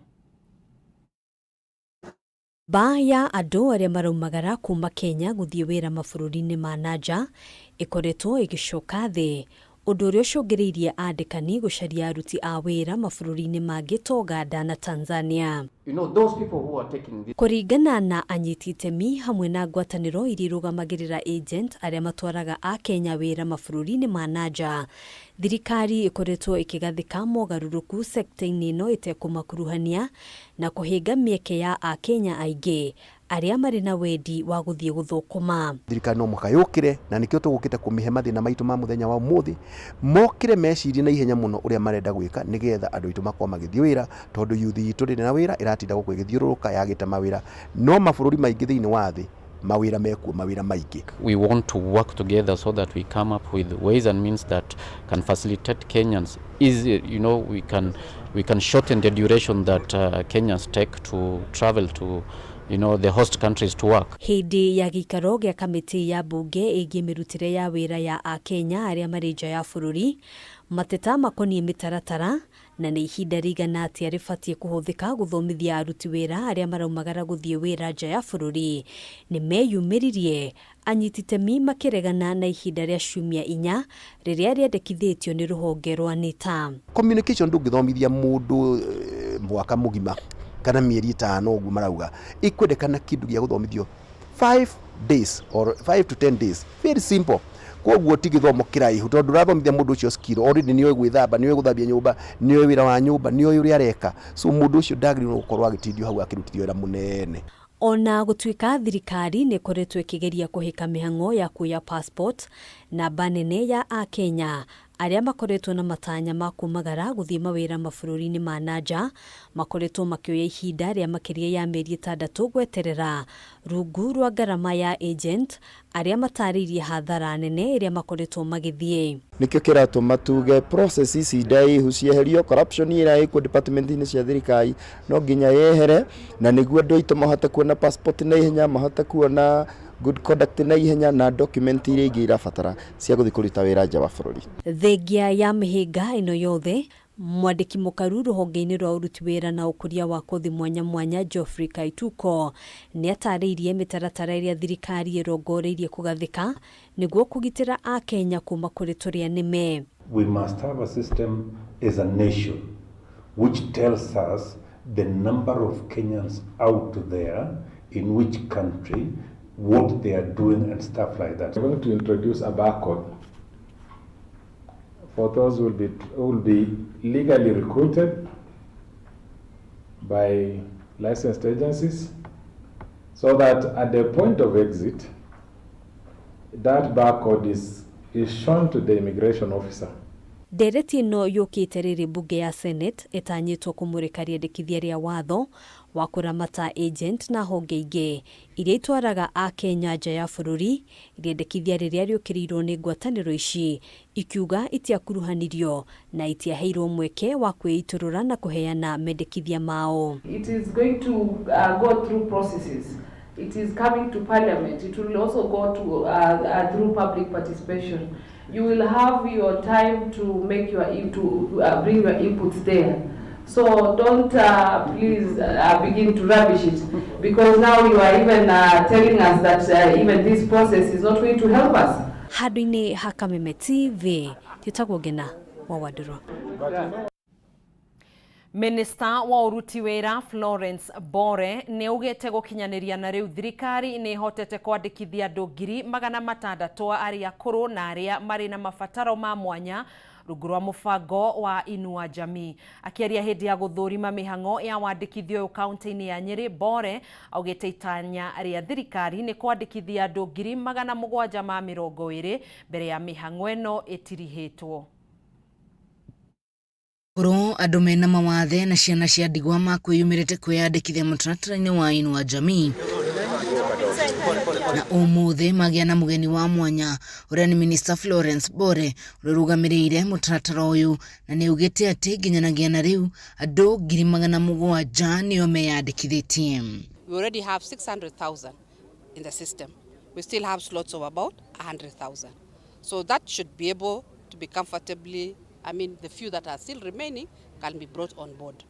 Namba ya andũ arĩa maraumagara kuma Kenya gũthiĩ wĩra mabũrũri-inĩ ma nanja ĩkoretwo ĩgĩcoka thĩ, ũndũ ũrĩa ũcũngĩrĩirie andĩkani gũcaria aruti a wĩra mabũrũri-inĩ mangĩ ta Uganda na Tanzania. Those people who are taking this Kũringana na anyiti itemi hamwe na ngwatanĩro iria irũgamagĩrĩra agent arĩa matwaraga a Kenya wĩra mabũrũri-inĩ ma nanja, thirikari ĩkoretwo ĩkĩgathĩka mogarũrũku sekta-inĩ ĩno ĩtekũmakuruhania na kũhĩnga mĩeke ya Akenya aingĩ arĩa marĩ na wendi wa gũthiĩ gũthũkũma. Thirikari no mũhaka yũkĩre, na nĩkĩo tũgũkĩte kũmĩhe mathĩna maitũ ma mũthenya wa ũmũthĩ, mokĩre mecirie na ihenya mũno ũrĩa marenda gwĩka nĩgetha andũ aitũ makorwo magĩthiĩ wĩra, tondũ youth itũ ndĩrĩ na wĩra, ĩratinda gũkũ ĩgĩthiũrũrũka yagĩte mawĩra, no mabũrũri maingĩ thĩinĩ wa thĩ mawĩra mekuo, mawĩra maingĩ. We want to work together so that we come up with ways and means that can facilitate Kenyans easy, we can shorten the duration that Kenyans take to travel to the host countries to work. Hĩndĩ ya gĩikaro gĩa kamĩtĩ ya mbunge ĩgiĩ mĩrutĩre ya wĩra ya Akenya arĩa marĩ nja ya bũrũri, mateta makoniĩ mĩtaratara na nĩ ihinda rĩigana atĩa rĩbatiĩ kũhũthĩka gũthomithia aruti wĩra arĩa maraumagara gũthiĩ wĩra nja ya bũrũri nĩ meyumĩririe, anyiti itemi makĩregana na ihinda rĩa ciumia 4 rĩrĩa rĩendekithĩtio nĩ rũhonge rwa NITA. Communication, ndũngĩthomithia mũndũ mwaka mũgima kana mĩeri 5 ũguo marauga. Ikwendekana kĩndũ gĩa gũthomithio 5 days or 5 to 10 days, very simple. Koguo ti gĩthomo kĩraihu, tondũ ũrathomithia mũndũ ũcio skill already, nĩoĩ gwĩthamba, nĩoĩ gũthambia nyũmba, nĩoĩ wĩra wa nyũmba, nĩoĩ ũrĩa areka. So mũndũ ũcio ndagĩrĩirwo gũkorwo agĩtindio hau akĩrutithio wĩra mũnene. Ona gũtuĩka thirikari nĩ ĩkoretwo ĩkĩgeria kũhĩka mĩhang'o ya kuoya passport, namba nene ya Akenya Arĩa makoretwo na matanya ma kumagara gũthiĩ mawĩra mabũrũri-inĩ ma na nja makoretwo makĩoya ihinda rĩa makĩria ya mĩeri ĩtandatũ gweterera rungu rwa ngarama ya agent arĩa matarĩirie hathara nene ĩrĩa makoretwo magĩthiĩ. Nĩkĩo kĩratũma tuge process ici ndaihu cieherio, corruption ĩrĩa ĩkuo department-inĩ cia thirikari no nginya yehere, na nĩguo andũ aitũ mahote kuona passport na ihenya, mahote kuona good conduct na ihenya na document iria ingĩ irabatara cia gũthiĩ kũruta wĩra nja wa bũrũri. Thengia ya mĩhĩnga ĩno yothe, mwandĩki mũkaru rũhonge-inĩ rwa ũruti wĩra na ũkũria wa kothi mwanya mwanya Geoffrey Kaituko nĩatarĩirie mĩtaratara ĩrĩa thirikari ĩrongoreirie kũgathĩka nĩguo kũgitĩra Akenya kuma kũrĩ tũrĩa nĩme. We must have a system as a nation which tells us the number of Kenyans out there in which country, what they are doing and stuff like that. We're going to introduce a barcode for those who will be legally recruited by licensed agencies, so that at the point of exit, that barcode is shown to the immigration officer. Ndereti ĩno yũkĩte rĩrĩ mbunge ya Senate ĩtanyĩtwo kũmũrĩka rĩendekithia rĩa watho wa kũramata agent na honge ingĩ iria itwaraga Akenya nja ya bũrũri, rĩendekithia rĩrĩa rĩũkĩrĩirwo nĩ ngwatanĩro ici ikiuga itiakuruhanirio na itiaheirwo mweke wa kwĩitũrũra na kũheana mendekithia mao. It is going to go through processes. It is coming to Parliament. It will also go to through public participation. You will have your time to make your to bring your inputs there. So don't please begin to rubbish it, because now you are even telling us that even this process is not going to help us. Handũ-inĩ ha Kameme TV, njĩtagwo Ngena wa Wandũrũ. Minista wa ũruti wĩra Florence Bore nĩ augĩte gũkinyanĩria na rĩu thirikari nĩ ĩhotete kwandĩkithia andũ 600,000 arĩa akũrũ na arĩa marĩ na mabataro ma mwanya rungu rwa mũbango wa Inua Jamii. Akĩaria hĩndĩ ya gũthũrima mĩhang'o ya wandĩkithia ũyũ kaunti-inĩ ya Nyĩrĩ, Bore augĩte itanya rĩa thirikari nĩ kwandĩkithia andũ 720,000 mbere ya mĩhang'o ĩno ĩtirihĩtwo. Korwo andũ mena mawathe na ciana cia ndigwa makwĩyumĩrĩte kwĩyandĩkithia mũtaratara-inĩ wa Inua Jamii, na ũmũthĩ magĩa na mũgeni wa mwanya ũrĩa nĩ Minister Florence Bore ũrĩa ũrũgamĩrĩire mũtaratara ũyũ, na nĩ augĩte atĩ nginyanagia na rĩu andũ 700,000 nĩo meyandĩkithĩtie. We already have 600,000 in the system. We still have slots of about 100,000. So that should be able to be comfortably, I mean, the few that are still remaining can be brought on board.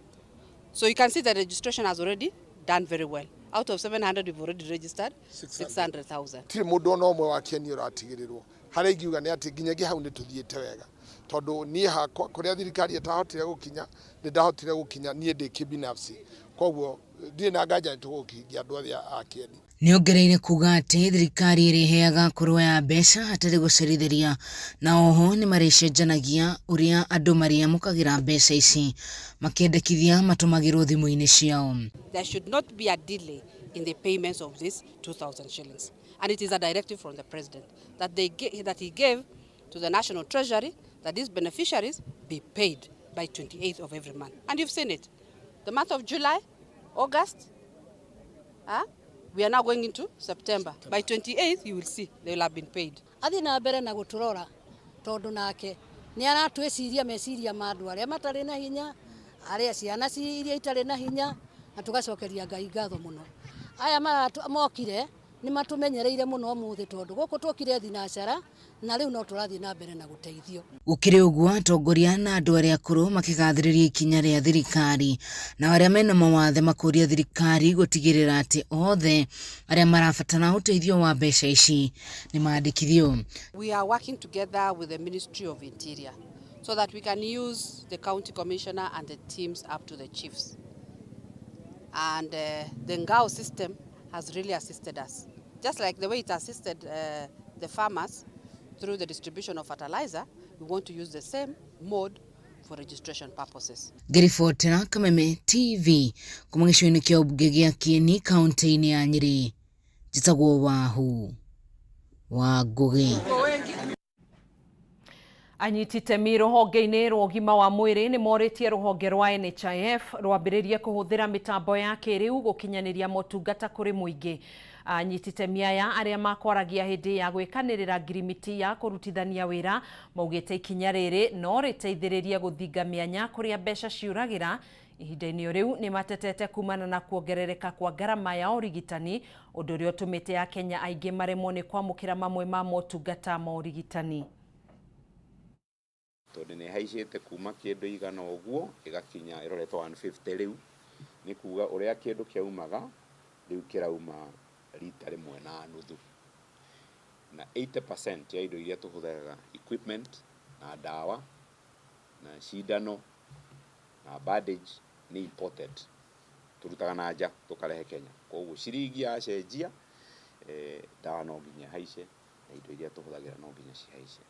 So you can see that registration has already done very well. Out of 700, we've already registered 600,000. Tirĩ mũndũ ona ũmwe wa Kĩeni ũratigĩrĩrwo. Harĩa ingiuga nĩ atĩ nginyagia hau nĩ tũthiĩte wega, tondũ niĩ hakwa kũrĩa thirikari ĩtahotire gũkinya nĩ ndahotire gũkinya niĩ ndĩ kĩbinafsi, koguo ndirĩ na nganja nĩ tũgũkinyia andũ othe a Kĩeni. Nĩongereire kuga atĩ thirikari ĩrĩheaga akũrũ aya mbeca hatarĩ gũcerithĩria, na oho nĩmarĩcenjanagia ũrĩa andũ marĩamũkagĩra mbeca ici makĩendekithia matũmagĩrwo thimũ-inĩ ciao. There should not be a delay in the payments of this 2,000 shillings. And it is a directive from the president that he gave to the National Treasury that these beneficiaries be paid by 28th of every month. And you've seen it. The month of July, August, we are now going into September. By 28th, you will see they will have been paid. Athiĩ na mbere na gũtũrora tondũ nake nĩ aratwĩciria meciria ma andũ arĩa matarĩ na hinya, arĩa ciana iria itarĩ na hinya, na tũgacokeria Ngai ngatho mũno. Aya mokire nĩ matũmenyereire mũno ũmũthĩ tondũ gũkũ twokire thinacara na rĩu no tũrathiĩ na mbere na gũteithio. Gũkĩrĩ ũguo, atongoria na andũ arĩa akũrũ makĩgathĩrĩria ikinya rĩa thirikari, na arĩa mena mawathe makũria thirikari gũtigĩrĩra atĩ othe arĩa marabatara ũteithio wa mbeca ici nĩ mandĩkithio. We are working together with the Ministry of Interior so that we can use the county commissioner and the teams up to the chiefs. And the Ngao system has really assisted us. Just like the way it assisted the farmers through the distribution of fertilizer, we want to use the same mode for registration purposes. Ngĩribotera Kameme TV kuma gĩcigo-inĩ kĩa ũmbunge gĩa Kieni kaunti-inĩ ya Nyĩrĩ, njĩtagwo Wahu wa Ngũgĩ. Anyiti itemi rũhonge-inĩ rwa ũgima wa mwĩrĩ nĩ morĩtie rũhonge rwa NHIF rwambĩrĩrie kũhũthĩra mĩtambo ya kĩrĩu gũkinyanĩria motungata kũrĩ mũingĩ. Anyiti itemi aya arĩa makwaragia hĩndĩ ya gwĩkanĩrĩra ngirimiti ya kũrutithania wĩra maugĩte ikinya rĩrĩ no rĩteithĩrĩrie gũthinga mĩanya kũrĩa mbeca ciũragĩra. Ihinda-inĩ o rĩu nĩ matetete kumana na kuongerereka kwa ngarama ya ũrigitani, ũndũ ũrĩa ũtũmĩte Akenya aingĩ maremwo nĩ kwamũkĩra mamwe ma motungata ma ũrigitani. Tondũ nĩ ĩhaicĩte kuma kĩndũ igana ũguo ĩgakinya ĩroretwo 150 rĩu, nĩ kuga ũrĩa kĩndũ kĩaumaga rĩu kĩrauma rita rĩmwe na nuthu. Na 80% ya indo iria tũhũthagĩra, equipment na ndawa na cindano na bandage, nĩ imported, tũrutaga na nja tũkarehe Kenya. Koguo ciringi yacenjia, ndawa no nginya ihaice na indo iria tũhũthagĩra no nginya cihaice.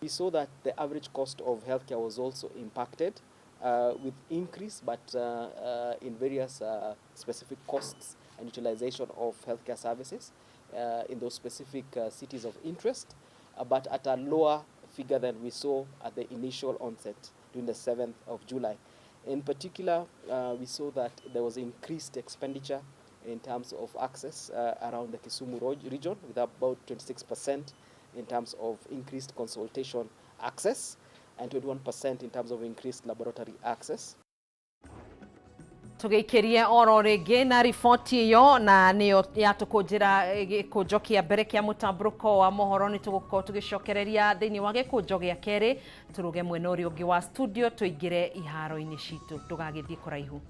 We saw that the average cost of healthcare was also impacted with increase, but in various specific costs and utilization of healthcare services in those specific cities of interest, but at a lower figure than we saw at the initial onset during the 7th of July. In particular, we saw that there was increased expenditure in terms of access around the Kisumu region, with about 26% in terms of increased consultation access and 21% in terms of increased laboratory access. Tũgĩikĩrie oro rĩngĩ na riboti ĩyo, na nĩyo yatũkũnjĩra gĩkũnjo kĩa mbere kĩa mũtambũrũko wa mohoro. Nĩ tũgũkorwo tũgĩcokereria thĩinĩ wa gĩkũnjo gĩa kerĩ, tũrũge mwena ũrĩa ũngĩ wa studio, tũingĩre iharo-inĩ citũ. Ndũgagĩthiĩ kũraihu.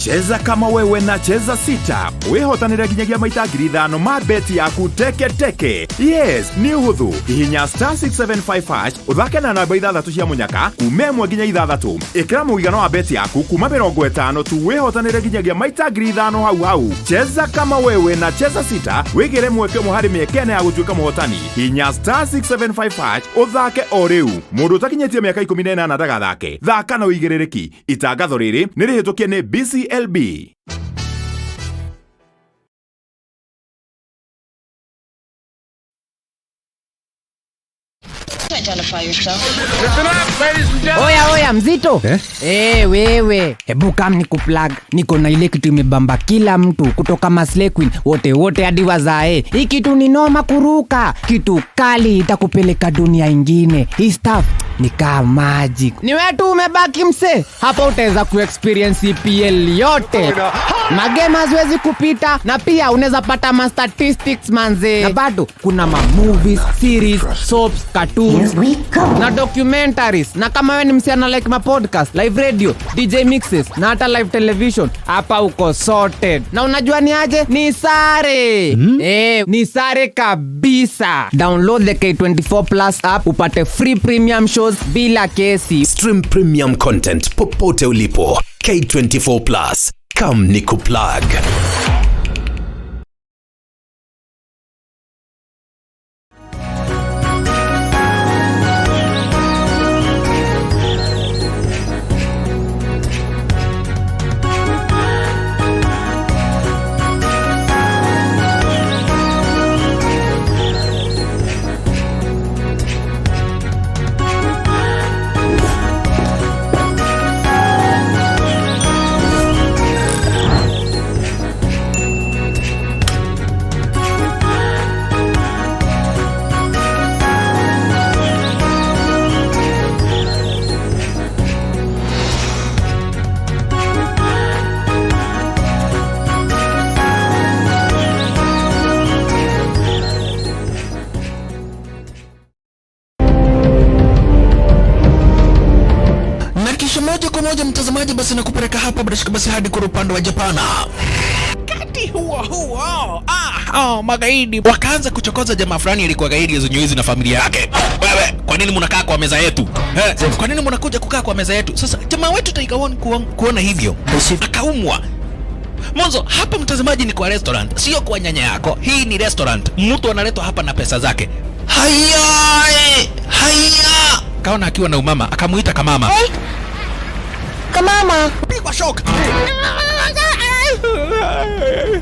Cheza kama wewe na Cheza Sita, wĩhotanĩre nginyagia maita 5,000 ma beti yaku teke teke. Yes, nĩ ũhũthũ. Hihinya *675# ũthake na namba ithathatũ cia mũnyaka kuma 1 nginya 6. Ĩkĩra mũigana wa beti yaku kuma 50 tu, wĩhotanĩre nginyagia maita 5,000 hau hau. Cheza kama wewe na Cheza Sita, wĩgĩre mweke ũmwe harĩ mĩeke ĩna ya gũtuĩka mũhotani. Hihinya *675# ũthake o rĩu. Mũndũ ũtakinyĩtie mĩaka 18 ndagathake. Thaka na ũigĩrĩrĩki. Itangatho rĩrĩ nĩ rĩhĩtũkie nĩ BCLB. Identify yourself. Oya oya mzito eh? Eh, wewe hebu kam ni kuplug, niko na ile kitu imebamba kila mtu kutoka Maslay Queen wote wote hadi wazae. Hii kitu ni noma kuruka, kitu kali itakupeleka dunia ingine. Hii stuff ni kama magic. Ni wewe tu umebaki mse, hapa utaweza kuexperience EPL yote. Magame haziwezi kupita, na pia unaweza pata ma statistics manze. Na bado kuna ma movies, series, soaps, cartoons na documentaries. Na kama wewe ni msichana like ma podcast, live radio, DJ mixes na hata live television, hapa uko sorted. Na unajua ni aje? Ni sare. Ni sare kabisa. Download the K24 Plus app upate free premium shows bila kesi. Stream premium content popote ulipo. K24 Plus. Come nikuplug. Moja kwa moja mtazamaji, basi nakupeleka hapa bila shaka basi hadi kwa upande wa Japana. Wakati huo huo, magaidi wakaanza kuchokoza jamaa fulani alikuwa gaidi ya na familia yake. Wewe, kwa nini mnakaa kwa meza yetu? Kwa nini mnakuja kukaa kwa meza yetu? Sasa jamaa wetu Tiger One kuona hivyo akaumwa. Mwanzo hapa mtazamaji ni kwa restaurant, sio kwa nyanya yako. Hii ni restaurant, mtu analetwa hapa na pesa zake. Haya, haya, kaona akiwa na umama akamuita kamama. Hey. Kamama pigwa shock.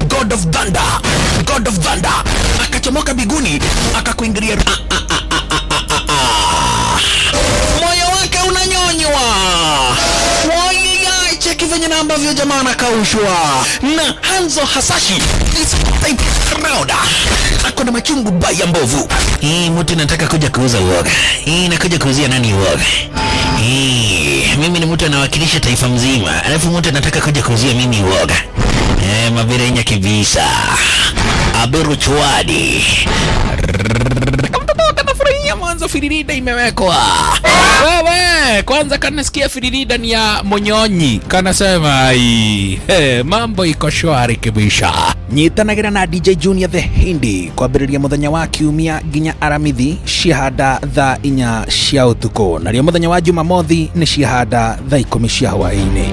God of Thunder, God of Thunder akachomoka biguni akakuingilia. Moyo wake unanyonywa. Wai, cheki venye na ambavyo jamaa anakaushwa na Hanzo Hasashi is type round. Ako na machungu baya mbovu. Hii mtu nataka kuja kuuza uoga. Hii nakuja kuuzia nani uoga? Hii mimi ni mtu anawakilisha taifa mzima, alafu mtu anataka kuja kuuzia mimi uoga. Mabirenya kibisa. Aberu chwadi. Kamtoto kanafurahia mwanzo firirida imewekwa. Wewe kwanza kanasikia firirida ni ya monyonyi. Kanasema ai, hey, mambo iko shwari kibisha. Nyitanagira na DJ Junior the Hindi kwambĩrĩria mũthenya wa kiumia nginya aramithi ciahanda thaa 4 cia ũtukũ, narĩo mũthenya wa Jumamothi nĩ ciahanda thaa 10 cia hwaĩ-inĩ.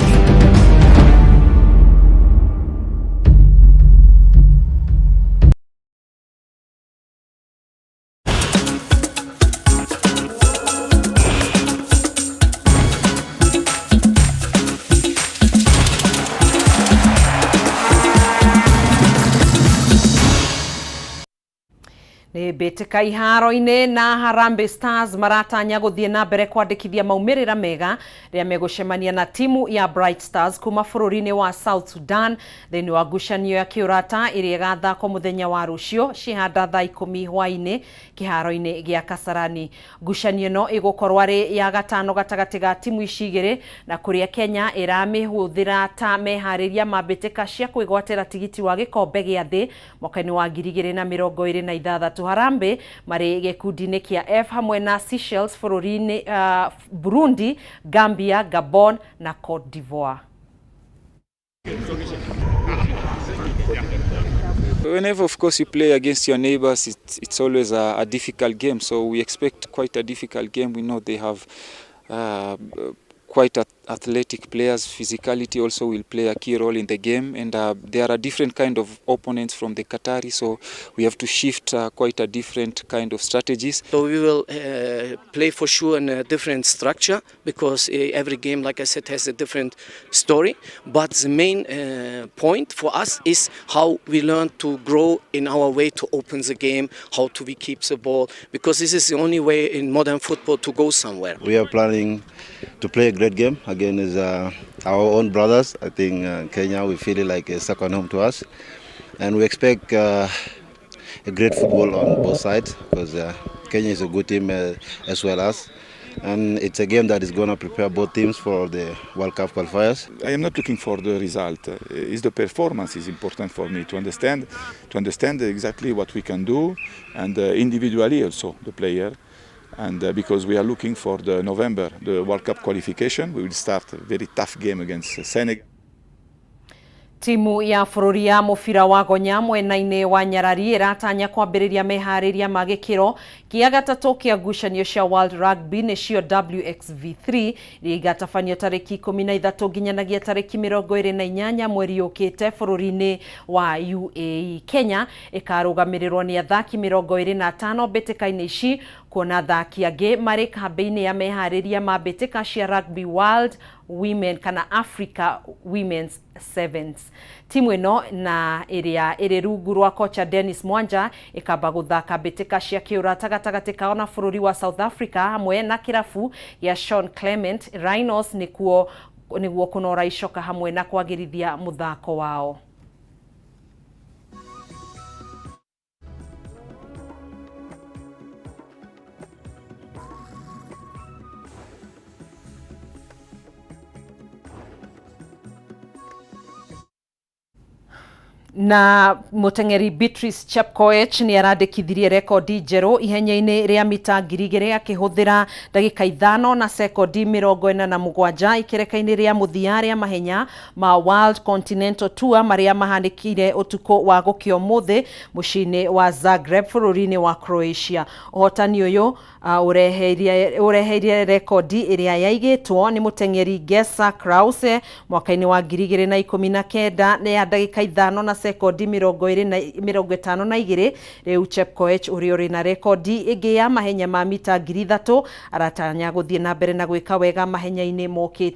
Nĩ mbĩtĩka iharo-inĩ na Harambee Stars maratanya gũthiĩ na mbere kwandĩkithia maumĩrĩra mega rĩrĩa megũcemania na timu ya Bright Stars kuma bũrũri-inĩ wa South Sudan thĩinĩ wa ngucanio ya kĩũrata ĩrĩa ĩgathakwo mũthenya wa rũciũ cihanda thaa 10 hwaĩ-inĩ kĩharo-inĩ gĩa Kasarani. Ngucanio ĩno ĩgũkorwo arĩ ya gatano gatagatĩ ga timu ici igĩrĩ na kũrĩa Kenya ĩramĩhũthĩra ta meharĩria ma mbĩtĩka cia kwĩgwatĩra tigiti wa gĩkombe gĩa thĩ mwaka-inĩ wa 2026. Harambee marĩ gĩkundi-inĩ kĩa F hamwe na Seychelles bũrũri-inĩ Burundi, Gambia, Gabon na Cote d'Ivoire. Whenever, of course, you play against your neighbors, it's always a difficult game. So we expect quite a difficult game. We know they have quite athletic players. Physicality also will play a key role in the game, and there are different kind of opponents from the Qatari, so we have to shift quite a different kind of strategies. So we will play for sure in a different structure, because every game, like I said, has a different story. But the main point for us is how we learn to grow in our way to open the game, how to we keep the ball, because this is the only way in modern football to go somewhere. We are planning to play a great game against our own brothers. I think Kenya, we feel it like a second home to us, and we expect a great football on both sides, because Kenya is a good team as well as, and it's a game that is going to prepare both teams for the World Cup qualifiers. I am not looking for the result. It's the performance is important for me to understand exactly what we can do, and individually also the player. And because we are looking for the November, the World Cup qualification, we will start a very tough game against Senegal. Timu ya bũrũri ya mũbira wa gonya mwena-inĩ wa Nyarari ĩratanya kwambĩrĩria meharĩria ma gĩkĩro kĩa gatatũ kĩa ngucanio cia World Rugby nĩcio WXV3 iria igatabanio tarĩki 13 nginyanagia tarĩki 28 mweri ũkĩte bũrũri-inĩ wa UAE. Kenya ĩkarũgamĩrĩrwo nĩ athaki 25 mbĩtĩka-inĩ ici, kuona athaki angĩ marĩ kambĩ-inĩ ya meharĩria ma mbĩtĩka cia Rugby World Women kana Africa Women's Sevens. Timu ĩno na ĩrĩa ĩrĩ rungu rwa kocha Dennis Mwanja ĩkamba gũthaka mbĩtĩka cia kĩũrata gatagatĩ kao na bũrũri wa South Africa hamwe na kĩrabu gĩa Sean Clement Rhinos nĩkuo nĩguo kũnora icoka hamwe na kwagĩrithia mũthako wao. Na mũteng'eri Beatrice Chepkoech nĩ arandĩkithirie rekondi njerũ ihenya-inĩ rĩa mita 2000 akĩhũthĩra ndagĩka 5 na sekondi 47 ikereka-inĩ rĩa mũthia rĩa mahenya ma World Continental Tour marĩa mahanĩkire ũtukũ wa gũkĩa ũmũthĩ mũciĩ-inĩ wa Zagreb bũrũri-inĩ wa Croatia. Ũhotani ũyũ ũreheire rekondi ĩrĩa yaigĩtwo nĩ mũteng'eri Gesa Krause mwaka-inĩ wa 2019 ya ndagĩka 5 na sekondi 52. Rĩu Chepkoech ũrĩa ũrĩ na rekondi ĩngĩ ya mahenya ma mita 3000 aratanya gũthiĩ na mbere na gwĩka wega mahenya-inĩ mokĩte.